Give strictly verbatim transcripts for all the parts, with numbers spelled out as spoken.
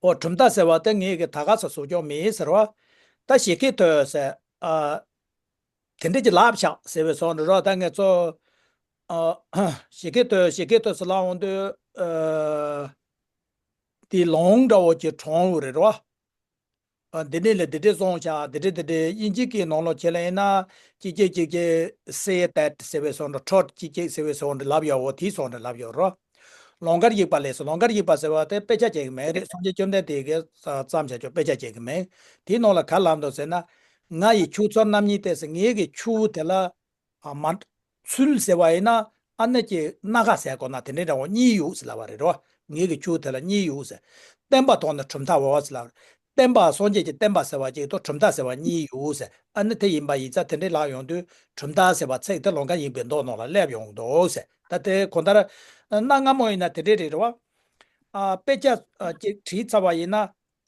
ཨོ་གྲུབ་མཐའ་ཟེར་བ་དེ་ངས་གི་ད་ག་ས་བཟོ་ཀྱོག་མེད་ཟེར་བ། ད་ཞིག་གི་ཐོས་ཟེར། ཨ། དེ་འདྲ་ཅིག་ལབ་ཤག་ཟེར་བའི་བཟོ་འདྲ་རོ། ད་ངས་ཚོ། ཨ། ཞིག་གི་ཐོས་ཞིག་གི་ཐོས་ཟེར་ལབ་འོང་དུས། ཨ། དེ་ལུང་འདྲ་བོ་ཅིག་དྲངས་ཡོད་རེད་རོ། ཨ། འདི་ནས་ལ་འདི་འདྲས་སོང་ཤག་འདི་འདྲས་འདི་འདྲས་དབྱིན་ཇི་གི་ནང་ལོགས་ཁྱེད་ལ་ཡིན་ན། ཅི་ཅི་ཅི་ཅི་say that ཟེར་བའི་བཟོ་འདྲ། ཁྲོད་ཅི་ཅི་ཟེར་བའི་བཟོ་འདྲ་ལབ་ཡོད་འོ། དེའི་བཟོ་འདྲ་ལབ་ཡོད་རོ། ལུང་དཀར་ཡིག་པ་ལས་སོ། ལུང་དཀར་ཡིག་པ་ཟེར་བ་དེ་དཔེ་ཆ་བྱེད་ཀྱི་མེད་རེད། སངས་རྒྱས་བཅོམ་ལྡན་འདས་ཀྱིས་བརྩམས་བྱ་ཆོག་དཔེ་ཆ་བྱེད་ཀྱི་མེད། དེའི་ནང་ལ་ག་ལབ་འདུག་ཟེར་ན། ང་ཡི་ཁྱུ་ཚོགས་རྣམ་གཉིས་ཏེ་ཟེར། ངའི་གི་ཁྱུ་དེ་ལ། ཨ། མ། ཚུལ་ཟེར་བ་ཡིན་ན། ཨ་ནི་ཀྱི་སྣ་ཁ་ཟེར་དགོས་ན་དེ་འདྲའི་འདྲ་བོ་གཉིས་ཡོད་ཟེར་ལབ་པ་རེད་རོ། ངེད་ཀྱི་ཁྱུ་དེ་ལ་གཉིས་ཡོད་ཟེར། བསྟན་པ་དང་ནི་གྲུབ་མཐའ་འོ་ཟེར་ལབ་པ་རེད། བསྟན་པ་སངས་རྒྱས་ཀྱི་བསྟན་པ་ཟེར་བ་གཅིག་དང་གྲུབ་མཐའ་ཟེར་བ་གཉིས་ཡོད་ཟེར། ཨ་ནི་དེ་ཡིན་པ་ཡིན་ཙང་དེ་འདྲའི་ལབ་ཡོང་དུས་གྲུབ་མཐའ་ཟེར་བ་ཚིག་དེ་ལུང་དཀར་ཡིག་པའི་མདོ་ནང་ལ་སླེབས་ཡོང་འདུག་ཟེར། ད་དེ་གང་ལྟར་གནའ་སྔ་མོ་ཡིན་ན་དེ་འདྲའི་རེད་རོ། ཨ། དཔེ་ཆ་ཨ་ཅིག་བྲིས་ཚར་བ་ཡིན་ན།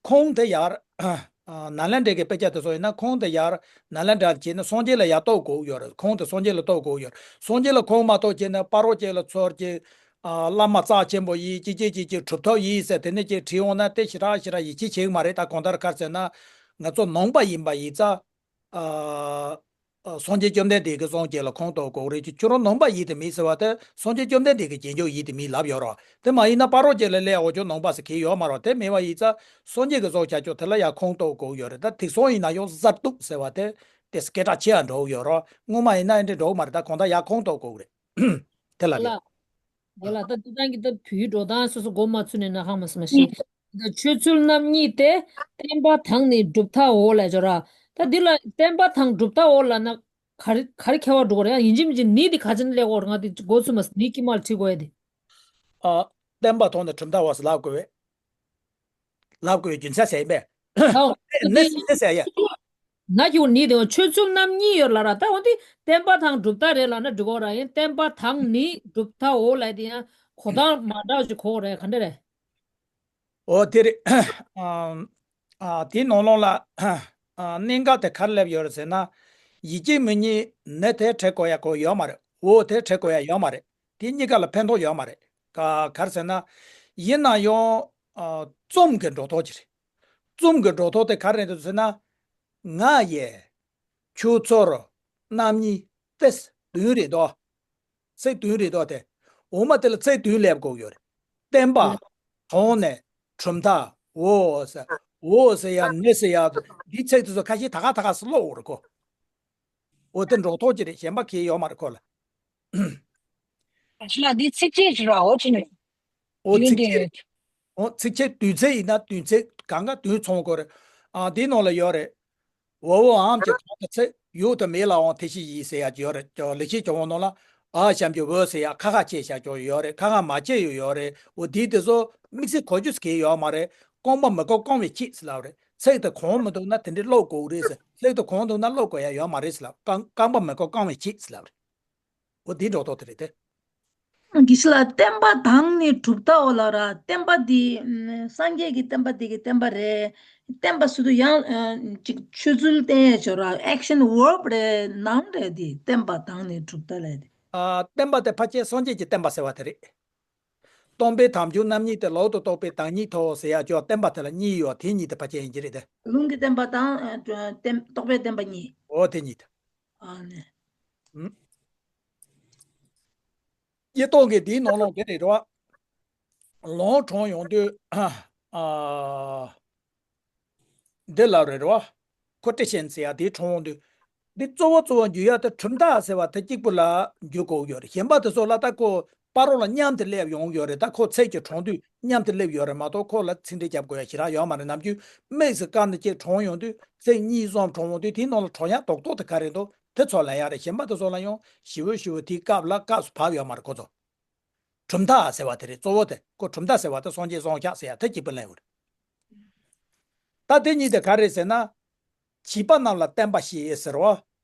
ཁུངས་དེ་ཡར། ཨ། ནཱ་ལེནྡྲའི་གི་དཔེ་ཆ་དེ་ཚོ་ཡིན་ན། ཁུངས་དེ་ཡར་ནཱ་ལེནྡྲ་བྱས་ན་སངས་རྒྱས་ལ་ཡར་གཏུག་དགོས་ཡོད་རེད། ཁུངས་དེ་སངས་རྒྱས་ལ་གཏུག་དགོས་ཡོད་རེད། སངས་རྒྱས་ལ་ཁུངས་མ་གཏུག་བྱས་ན་ཕ་རོལ་ཅིག་ལ་ཚུར་ཅིག་ཨ། བླ་མ་རྩ་ཆེན་པོ་ཡིས་ཅི་ཅི་ཅི་ཅི་གྲུབ་ཐོབ་ཡིས་ཟེར་དེ་ནས་ཅིག་བྲིས་འོང་ན་དེ་ཞེ་དྲག་ཞེ་དྲག་ཡིད་ཆེས་བྱེད་ཀྱི་མ་རེད། ད་གང་ལྟར་ག་རེ་ཟེར་ན། ང་ཚོ་ནང་པ་ཡིན་པ་ཡིན་ཙང་། ཨ། ཨ། སངས་རྒྱས་བཅོམ་ལྡན་འདས་ཀྱིས་བཟོ་བྱས་ལ་ཁུངས་གཏུག་དགོས་རེད། ཁྱོད་རང་ནང་པ་ཡིན་དེ་མིན་ཟེར་བ་དེ་སངས་རྒྱས་བཅོམ་ལྡན་འདས་ཀྱིས་རྗེས་འཇུག་ཡིན་དེ་མིན་ལབ་ཡོད་རོ། དེ་མ་ཡིན་ན་ཕ་རོལ་ཅིག་ལ་སླེབས་འོང་ཆོག་ནང་པ་ཟེར་མཁན་ཡོད་མ་རེད། དེ་མེད་པ་ཡིན་ཙང་སངས་རྒྱས་ཀྱིས་བཟོ་བྱས་ཆོག་དེ་ལ་ཡར་ཁུངས་གཏུག་དགོས་ཡོད་རེད། ད་དེང་སང་ཡིན་ན་ཡང་གསར་གཏུག་ཟེར་བ་དེ་དེ་སྐད་གྲགས་ཆེ་བ་འགྲོ་ཡོད་རོ། སྔོན་མ་ཡིན་ན་ཨེ་འདྲ་འགྲོ་གི་མ་རེད། ད་གང་ལྟར་ཡར་ཁུངས་གཏུག་དགོས་རེད། དེ་ལ་ལ། ལ། དེ་ལ་ད་འདི་དང་གི་ད་བོད་ཡིག་འགྲོ་སྟངས་སོ་སོ་མགོ་མ་ཚོས་ནས་ན་ཧ་མ་སི་མ་ཤེས། ད་ཆོས་ཚུལ་རྣམ་གཉིས་ཏེ། བསྟན་པ་དང་ནི་གྲུབ་མཐའོ་ལབ་ཡོད་ར། ད་འདི་ལ་བསྟན་པ་དང་གྲུབ་མཐའོ་ལབ་ན་ག་རེ་ག་རེ་ཁྱད་པར་འགྲོ་གི་རེད། ཡང་ཡིན་གཅིག་མིན་གཅིག་ནི་འདི་ག་ཚོད་ནས་སླེབས་ཀྱི་ཡོད་རེད། ང་འདི་མགོ་ཚོས་མ་སོང་། ནི་དཀྱིལ་མ་ལ་བྲིས་དགོས་ཡ་དེ། ཨ། བསྟན་པ་དང་ནི་གྲུབ་མཐའོ་ཟེར་ལབ་དགོས་པས། ལབ་དགོས་པའི་རྒྱུ་མཚན་ཟེར་ཡིན་པས། ཨོ། ཨེ་ནི་ནི་ཟེར་ཡ། ན་གི་འོ་ནི་དེ་འོ་ཆོས་ཚུལ་རྣམ་གཉིས་ཡོད་ལ་ར། ད་འོ་དེ་བསྟན་པ་དང་གྲུབ་མཐའ་རེད་ལབ་ན་འགྲིག་གོ་ར། ཡིན་བསྟན་པ་དང་ནི་གྲུབ་མཐའོ་ལབ་དེ་ཡང་གོ་སྟངས་མ་འདྲ་བ་ཅིག་གོ་གི་རེད། ག་འདྲ་རེད། འོ་དེ་རེད། ཨ། ཨ། དེའི་ནང་ལོགས་ལ། ཨ། གནད་འགག་དེ་ག་རེ་སླེབས་ཡོད་རེད་ཟེར་ན། ཡིན་གཅིག་མིན་གཉིས་ནི་དེ་བྲི་དགོས་ཡ་གོ་ཡོད་མ་རེད། འོ་དེ་བྲི་དགོས་ཡ་ཡོད་མ་རེད། དེ་གཉིས་ཀ་ལ་ཕན་ཐོགས་ཡོད་མ་རེད། ག་ག་རེ་ཟེར་ན། ཡིན་ན་ཡང་། ཨ། རྩོམ་གྱི་འགྲོ་སྟངས་ཅིག་རེད། རྩོམ་གྱི་འགྲོ་སྟངས་དེ་ག་རེ་རེད་ཟེར་ན། ང་ཡི་ཁྱོད་ཚོར་རྣམ་གཉིས་ཏེ་བདུན་རེད་དོ། ཚིག་བདུན་རེད་དོ་དེ། འོ་མ་དེ་ལ་ཚིག་བདུན་སླེབས་དགོས་ཡོད་རེད། བསྟན་པ། དང་ནི་གྲུབ་མཐའ། འོ་ཟེར། འོ་ཟེར་ཡ་ནི་ཟེར་ཡ། འདིའི་ཚིག་དེ་ཚོ་ཁ་ཤས་ད་ག་ད་ག་སེ་ཀློག་དགོས་རེད་ཁོ། འོ་དེ་འགྲོ་སྟངས་ཅིག་རེད། གཞན་པ་གང་ཡང་ཡོད་མ་རེད་ཁོ་ལ། ཨ་ཅེ་ལགས་འདི་ཚིགས་བཅད་ཅིག་ར་འོ་ཅི་ནས། འོ་ཡིན་ཚིགས་ཏེ། བཅད། འོ་ཚིགས་བཅད་བདུན་ཚིགས་ཡིན་ན་བདུན་ཚིགས་གང་ག་བདུན་ཚང་དགོས་རེད། ཨ། འདིའི་ནང་ལ་ཡོད་རེད། འོ་འོ་འམ་གྱི་གོང་དུ་ཚིག་ཡུལ་དུ་མེད་ལའང་དེ་བཞིན་ཡིན་ཟེར་ཡ་ཅིག་ཡོད་རེད། ལེགས་བཤད་ལྗོན་དབང་ནང་ལ། འ་ཞབས་ཀྱུ་འོ་ཟེར་ཡ་ཁ་ཁ་ཕྱེ་བཞག་ཀྱང་ཡོད་རེད། ཁ་ཁ་མ་ཕྱེ་ཡང་ཡོད་རེད། འོ་དེའི་དེ་ཚོ་དམིགས་བསལ་གོ་རྒྱུ་ཟེར་མཁན་ཡོད་མ་རེད། རྐང་པ་མི་ཁོག་རྐང་བས་ཕྱེད་ཟེར་ལབ་རེད། ཚིག་དེ་གང་མི་འདུག་ན་དེ་འདྲའི་ཀློག་དགོས་རེད་ཟེར། ཚིག་དེ་གང་འདུག་ན་ཀློག་དགོས་ཡ་ཡོད་མ་རེད་ཟེར་ལབ། རྐང་རྐང་པ་མི་ཁོག་རྐང་བས་ཕྱེད་ཟེར་ལབ་རེད། འོ་དེའི་འགྲོ་སྟངས་དེ་རེད་དེ། དགེ་བཤེས་ལགས་བསྟན་པ་དང་ནི་གྲུབ་མཐའོ་ལབ་ར། བསྟན་པ་འདི་ཨ་སངས་རྒྱས་ཀྱི་བསྟན་པ་འདི་གི་བསྟན་པ་རེད། བསྟན་པ་ཟེར་དུས་ཡང་ཨ་ཅིག་ཆོས་ཚུལ་བསྟན་ཡ་ཅིག་ཡོད་ར། ཨེག་ཤན་ཝརབ་རེད་ནའུན་རེད། འདི་བསྟན་པ་དང་ནི་གྲུབ་མཐའ་ལབ་དེ། ཨ། བསྟན་པ་དེ་ཕལ་ཆེར་སངས་རྒྱས་ཀྱི་བསྟན་པ་ཟེར་བ་དེ་རེད། སྟོང་པའི་དམ་ཆོས་རྣམ་གཉིས་ཏེ། ལོག་ཏུ་རྟོག་པའི་བདག་ཉིད་ཐོབ་ཟེར་ཡ་ཅིག་ཡོད། བསྟན་པ་དེ་ལ་གཉིས་ཡོད། དེ་གཉིས་དེ་ཕལ་ཆེར་ཡིན་གྱི་རེད་དེ། ལུང་གི་བསྟན་པ་དང་ཨ་བསྟན་རྟོགས་པའི་བསྟན་པ་གཉིས། འོ་དེ་གཉིས་དེ། ཨ་ནི། ཨུམ། ཡེ་ཏོག་གི་དེའི་ནང་ལོགས་དེ་རེད་རོ། ལུང་དྲངས་ཡོང་དུས། ཨ། འདི་ལ་རེད་རོ། ཁོ་ཊེ་ཤན་ཟེར་ཡ་དེ་དྲངས་ཡོང་དུས། འདི་གཙོ་བོ་གཙོ་བོ་འཇུག་ཡ་དེ་གྲུབ་མཐའ་ཟེར་བ་དེ་གཅིག་པུ་ལ་འཇུག་དགོས་ཡོད་རེད། གཞན་པ་དེ་ཚོ་ལ་ད་ཁོ་ཕ་རོལ་ལ་མཉམ་དུ་སླེབས་ཡོང་ཡོད་རེད། ད་ཁོ་ཚིག་གཅིག་དྲངས་དུས་མཉམ་དུ་སླེབས་ཡོད་རེད་མ་གཏོགས་ཁོ་ལ་ཚིག་འགྲེལ་རྒྱབ་དགོས་ཡ་ཞེ་དྲག་ཡོད་མ་རེད། ནམ་རྒྱུན་དམིགས་སུ་བཀར་ནས་གཅིག་དྲངས་ཡོང་དུས་ཚིག་གཉིས་གསུམ་དྲངས་ཡོང་དུས་དེའི་ནང་ལ་དྲངས་ཡ་རྡོག་རྡོག་དེ་ག་རེ་འདུག་དེ་ཚོ་ལབ་ཡ་རེད། གཞན་པ་དེ་ཚོ་ལ་ཡང་ཞེ་པོ་ཞེ་པོ་དེའི་སྐབས་ལ་སྐབས་སུ་བབས་ཡོད་མ་རེད་ཁོ་ཚོ། གྲུབ་མཐའ་ཟེར་བ་དེ་རེད་གཙོ་བོ་དེ། ཁོ་གྲུབ་མཐའ་ཟེར་བ་དེ་སངས་རྒྱས་བསམ་ཤག་ཟེར་ཡ་དེ་གཅིག་པུ་ལེན་དགོས་རེད། ད་དེ་གཉིས་དེ་ག་རེད་ཟེར་ན། བྱིས་པ་རྣམས་ལ་བསྟན་པ་བཤད་ཟེར་བ།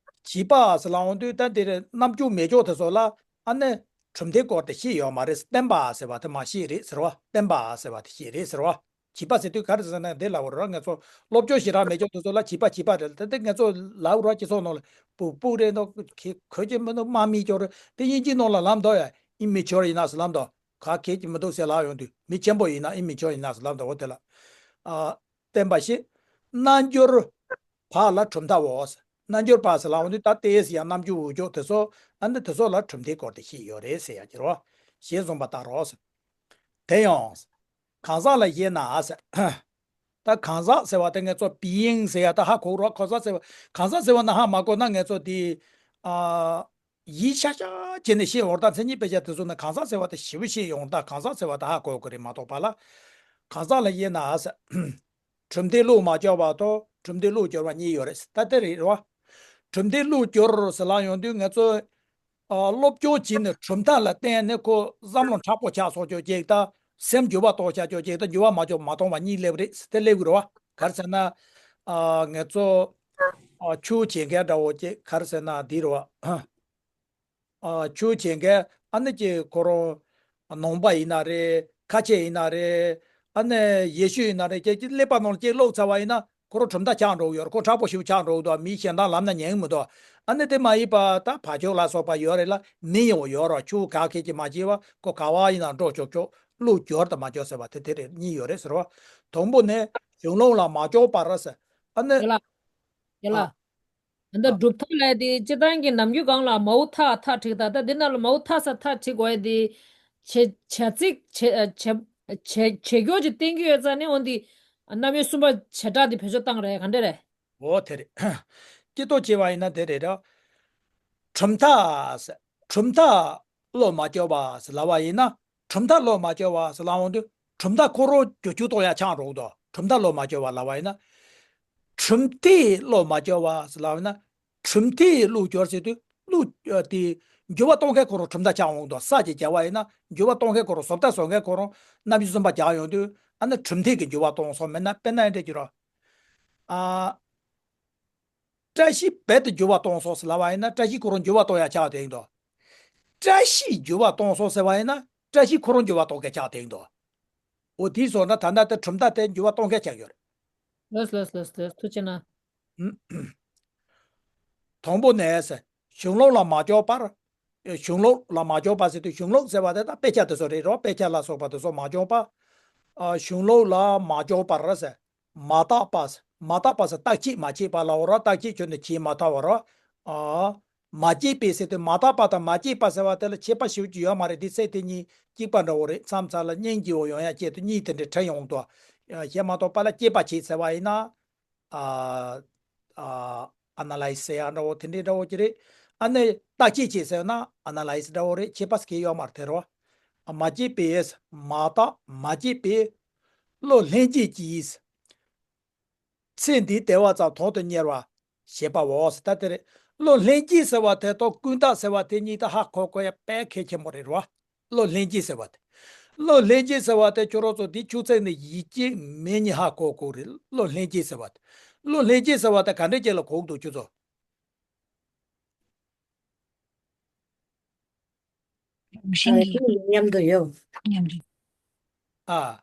བྱིས་པ་ཟེར་ལབ་འོང་དུས་ད་དེ་རེད། རྣམ་འགྱུར་མེད་ཅོག་དེ་ཚོ་ལ་ཨ་ནི་གྲུབ་མཐའི་སྐོར་དེ་བཤད་ཡོད་མ་རེད། བསྟན་པ་ཟེར་བ་དེ་མ་བཤད་རེད་ཟེར་བ། བསྟན་པ་ཟེར་བ་དེ་བཤད་རེད་ཟེར་བ། བྱིས་པ་ཟེར་དུས་ག་རེ་ཟེར་ན་འདི་ལབ་དགོས་རེད། ང་ཚོ་སློབ་སྦྱོང་ཞེ་དྲག་མེད་ཅོག་དེ་ཚོ་ལ་བྱིས་པ་བྱིས་པ་རེད། ད་དེ་ང་ཚོ་ལབ་དགོས་རེད། སྤྱི་ཚོགས་ནང་ལ་སྤུ་སྤུ་རེད་འདུག་གི་གོ་རྒྱུ་མི་འདུག་དམག་མི་ཅོག་རེད། དེ་དབྱིན་ཇིའི་ནང་ལ་ལབ་འདུག་ཡ། Immature enough ལབ་འདུག་ག་གེ་ཅིག་མི་འདུག་ཟེར་ལབ་ཡོང་དུས་མི་ཆེན་པོ་ཡིན་ན་ཨེ་མི་ཆོག་ཡིན་ན་ཟེར་ལབ་འདུག་འོ་དེ་ལ། ཨ། བསྟན་པ་བཞི། རྣལ་འབྱོར་བག་ལ་གྲུབ་མཐའ་འོ་ཟེར། རྣལ་འབྱོར་བག་ཟེར་ལབ་འོང་དུས་ད་ཏོག་ཙམ་ཡང་རྣམ་འགྱུར་འུད་སྐྱོག་དེ་ཚོ་ཨ་ནི་དེ་ཚོ་ལ་གྲུབ་མཐའི་སྐོར་དེ་བཤད་ཡོད་རེད་ཟེར་ཡ་གྱི་རོ། ཞེས་གསུངས་པ་ལྟར་རོ་ཟེར། དེ་ཡང་། གང་ཟག་ལ་བཞེད་ན་ཟེར། ད་གང་ཟག་ཟེར་བ་དེ་ངེད་ཚོ་བི་ཡིང་ཟེར་ཡ་ད་ཧ་གོ་རོགས། གང་ཟག་ཟེར་བ་གང་ཟག་ཟེར་བ་ན་ཧ་མ་གོ་ན་ངེད་ཚོ་དེ་ཨ། ཡིད་ཤ་ཤ་བྱས་ནས་བཤད་འོར་ད་མཚན་ཉིད་དཔེ་ཆ་དེ་ཚོ་ན་གང་ཟག་ཟེར་བ་དེ་ཞིབ་བཤད་ཡོང་ད་གང་ཟག་ཟེར་བ་ད་ཧ་གོ་གི་རེད་མ་གཏོགས་པ་ལ། གང་ཟག་ལ་བཞེད་ན་ཟེར། གྲུབ་མཐས་བློ་མ་བསྒྱུར་བ་དང་གྲུབ་མཐས་བློ་བསྒྱུར་བ་གཉིས་ཡོད་རེད་ད་དེ་རེད་རོ། གྲུབ་མཐས་བློ་བསྒྱུར་ཟེར་ལབ་ཡོང་དུས་ངེད་ཚོ། ཨ། སློབ་སྦྱོང་བྱས་ནས་གྲུབ་མཐའ་ལ་བརྟེན་ནས་ཁོ་བསམ་བློ་མཁྲེགས་པོ་ཆགས་སོང་ཅོག་ཅིག་དང་སེམས་འགྱུར་བ་གཏོང་བྱ་ཅོག་ཅིག་དང་འགྱུར་བ་མ་བྱུང་མ་གཏོང་བ་གཉིས་སླེབས་རེད་དེ་སླེབས་ཀྱི་རེད་བ། ག་རེ་ཟེར་ན། ཨ། ངེད་ཚོ། ཨ། ཆོས་བྱེད་མཁན་འདྲ་བོ་ཅིག་ག་རེ་ཟེར་ན་འདི་རེད་བ། ཨ། ཆོས་བྱེད་མཁན་ཨ་ནི་ཅིག་ཁོ་རང་ནང་པ་ཡིན་ན་རེད། ཁ་ཆེ་ཡིན་ན་རེད། ཨ་ནི་ཡེ་ཤུ་ཡིན་ན་རེད། ཅིག་ཅིག་ཀླད་པ་ནང་ལ་ཅིག་བླུགས་ཚར་བ་ཡིན་ན་ཁོ་རང་གྲུབ་མཐའ་ཆགས་འགྲོ་གི་ཡོད་རེད། ཁོ་མཁྲེགས་པོ་ཞེ་པོ་ཆགས་འགྲོ་གི་འདུག་མིའི་ཞེ་སྡང་ལབ་ན་ཉན་གི་མི་འདུག་ཨ་ནི་དེ་མ་ཡིན་པ་ད་བག་ཆགས་ལ་སོགས་པ་ཡོད་རེད་ལ་མི་ཡང་ཡོད་རེད། ཆོས་ག་གེ་ཅིག་མ་བྱས་པ་ཁོ་ག་བ་ཡིན་ན་འགྲོ་ཆོག་ཆོག་བློ་བསྒྱུར་དང་མ་བསྒྱུར་ཟེར་བ་དེ་དེ་རེད་གཉིས་ཡོད་རེད་ཟེར་བ། དང་པོ་ནས་གཞུང་ལུགས་ལ་མ་བསྒྱུར་བར་ཟེར་ཨ་ནི། ཡོད་ལ། ཡོད་ལ། ཨ། ད་ལྟ་ཨ། གྲུབ་མཐའ་ལབ་དེ་སྤྱིར་བཏང་གི་ནམ་རྒྱུན་སྒང་ལ་མའོ་ཐ་ཐ་བྲིས་ད་ལྟ་འདི་ནང་ལ་མའོ་ཐ་ས་ཐ་བྲིས་དགོས་ཡ་དེ། བྱེད་བྱ་ཚིག་བྱེད་བྱེད་བྱེད་བྱེད་སྐྱོར་གྱི་བསྟན་རྒྱུ་ཡོད་ཙང་ནི་འོན་ཏེ། རྣམ་དབྱེ་གསུམ་པ་བྱེ་བྲག་དེ་བེད་སྤྱོད་བཏང་རེད་ག་འདྲ་རེད། འོ་དེ་རེད། སྤྱི་ལྡོག་བྱས་པ་ཡིན་ན་དེ་རེད་ར། གྲུབ་མཐའ་ཟེར། གྲུབ་མཐའ་བློ་མ་བསྒྱུར་བ་ཟེར་ལབ་པ་ཡིན་ན། གྲུབ་མཐའ་བློ་མ་བསྒྱུར་བ་ཟེར་ལབ་འོང་དུས་གྲུབ་མཐའ་ཁོ་རང་བསྒྱུར་བཅོས་གཏོང་ཡ་ཆགས་འགྲོ་གི་འདུག་གྲུབ་མཐའ་བློ་མ་བསྒྱུར་བ་ལབ་པ་ཡིན་ན། གྲུབ་མཐས་བློ་མ་བསྒྱུར་བ་ཟེར་ལབ་ཡིན་ན། གྲུབ་མཐས་བློ་བསྒྱུར་ཟེར་དུས་བློ་དེ་འགྱུར་བ་གཏོང་མཁན་ཁོ་རང་གྲུབ་མཐའ་ཆགས་འོང་དུས་ས་ཅིག་བརྒྱབ་པ་ཡིན་ན་འགྱུར་བ་གཏོང་མཁན་ཁོ་རང་བཟོ་ལྟ་བཟོ་མཁན་ཁོ་རང་རྣམ་དབྱེ་གསུམ་པ་རྒྱག་ཡོང་དུས་ཨ་ནི་གྲུབ་མཐས་ཀྱི་འགྱུར་བ་གཏོང་སོང་མིན་ན་དཔེར་ན་ཨེ་འདྲ་གྱུར་རོ། ཨ། བཀྲ་ཤིས་བེད་དུ་འགྱུར་བ་གཏོང་སོང་ཟེར་ལབ་པ་ཡིན་ན་བཀྲ་ཤིས་ཁོ་རང་འགྱུར་བ་གཏོང་ཡ་ཆགས་བསྡད་ཡིན་དོ། བཀྲ་ཤིས་འགྱུར་བ་གཏོང་སོང་ཟེར་བ་ཡིན་ན་བཀྲ་ཤིས་ཁོ་རང་འགྱུར་བ་གཏོང་མཁན་ཆགས་བསྡད་ཡིན་དོ། འོ་དེའི་བཟོ་འདྲ་ད་ལྟ་དེ་གྲུབ་མཐའ་དེ་འགྱུར་བ་གཏོང་མཁན་ཆགས་ཡོད་རེད། ལོས་ལོས་ལོས་ལོས་ཐུགས་རྗེ་གནང་། དང་པོ་ནས་གཞུང་ལུགས་ལ་མ་འཇོག་པར། གཞུང་ལུགས་ལ་མ་འཇོག་པ་ཟེར་དུས་གཞུང་ལུགས་ཟེར་བ་དེ་ད་དཔེ་ཆ་དེ་ཚོ་རེད་རོ། དཔེ་ཆ་ལ་སོགས་པ་དེ་ཚོ་མ་འཇོག་པ། ཨ། གཞུང་ལུགས་ལ་མ་འཇོག་པར་ཟེར། མ་བརྟགས་པ། མ་བརྟགས་པ་ཟེར་བརྟག་དཔྱད་མ་བྱས་པ་ལ་འོ་ར་བརྟག་དཔྱད་བྱས་ནས་བྱས་མ་ཐག་བ་ར། ཨ། མ་དཔྱད་པས་ཟེར་དུས་མ་བརྟགས་པ་དང་མ་དཔྱད་པ་ཟེར་བ་དེ་ལ་ཁྱད་པར་ཞེ་པོ་ཅིག་ཡོད་མ་རེད། འདི་ཚེ་དེ་གཉིས་གཅིག་པ་འདྲ་བོ་རེད། མཚམས་མཚམས་ལ་སྙིང་རྗེ་བོ་ཡོང་ཡ་ཆེད་དུ་གཉིས་དེ་འདྲའི་ཕྲད་ཡོང་འདུག་ཡང་བཤད་མ་ཐུབ་པ་ལ་དཔྱད་པ་བྱེད་ཟེར་བ་ཡིན་ན། ཨ། ཨ། ཨ་ན་ལའི་སི་ཟེར་ཡ་འདྲ་བོ་དེ་འདྲའི་འདྲ་བོ་ཅིག་རེད། ཨ་ནི་བརྟག་དཔྱད་བྱེད་ཟེར་ན་ཨ་ན་ལའི་སི་འདྲ་བོ་རེད། ཁྱད་པར་གང་ཡང་ཡོད་མ་རེད་དེ་རོ། ཨ། མ་དཔྱད་པས། མ་བརྟགས། མ་དཔྱད་པས། བློ་ལྷན་སྐྱེས་ཀྱིས། ཚེ་འདིའི་བདེ་བ་ཙམ་དོན་དུ་གཉེར་བ། ཞེས་པའོ། ད་དེ་རེད། བློ་ལྷན་སྐྱེས་ཟེར་བ་དེ་དང་ཀུན་བརྟགས་ཟེར་བ་དེ་གཉིས་ད་ཧ་གོ་དགོས་ཡ་དཔེ་གལ་ཆེན་པོ་རེད་རོ། བློ་ལྷན་སྐྱེས་ཟེར་བ་དེ། བློ་ལྷན་སྐྱེས་ཟེར་བ་དེ་ཁྱོད་རང་ཚོ་འདི་ཆུ་ཚན་ནས་ཡིད་ཀྱི་མེ་གཉིས་ཧ་གོ་དགོས་རེད། བློ་ལྷན་སྐྱེས་ཟེར་བ་དེ། བློ་ལྷན་སྐྱེས་ཟེར་བ་དེ་ག་འདྲ་ཅིག་ལ་གོ་གི་འདུག་ཁྱོད་ཚོ། རང་བཞིན་གྱིས། རང་བཞིན་གྱིས་མཉམ་དུ་ཡོད། མཉམ་དུ། ཨ།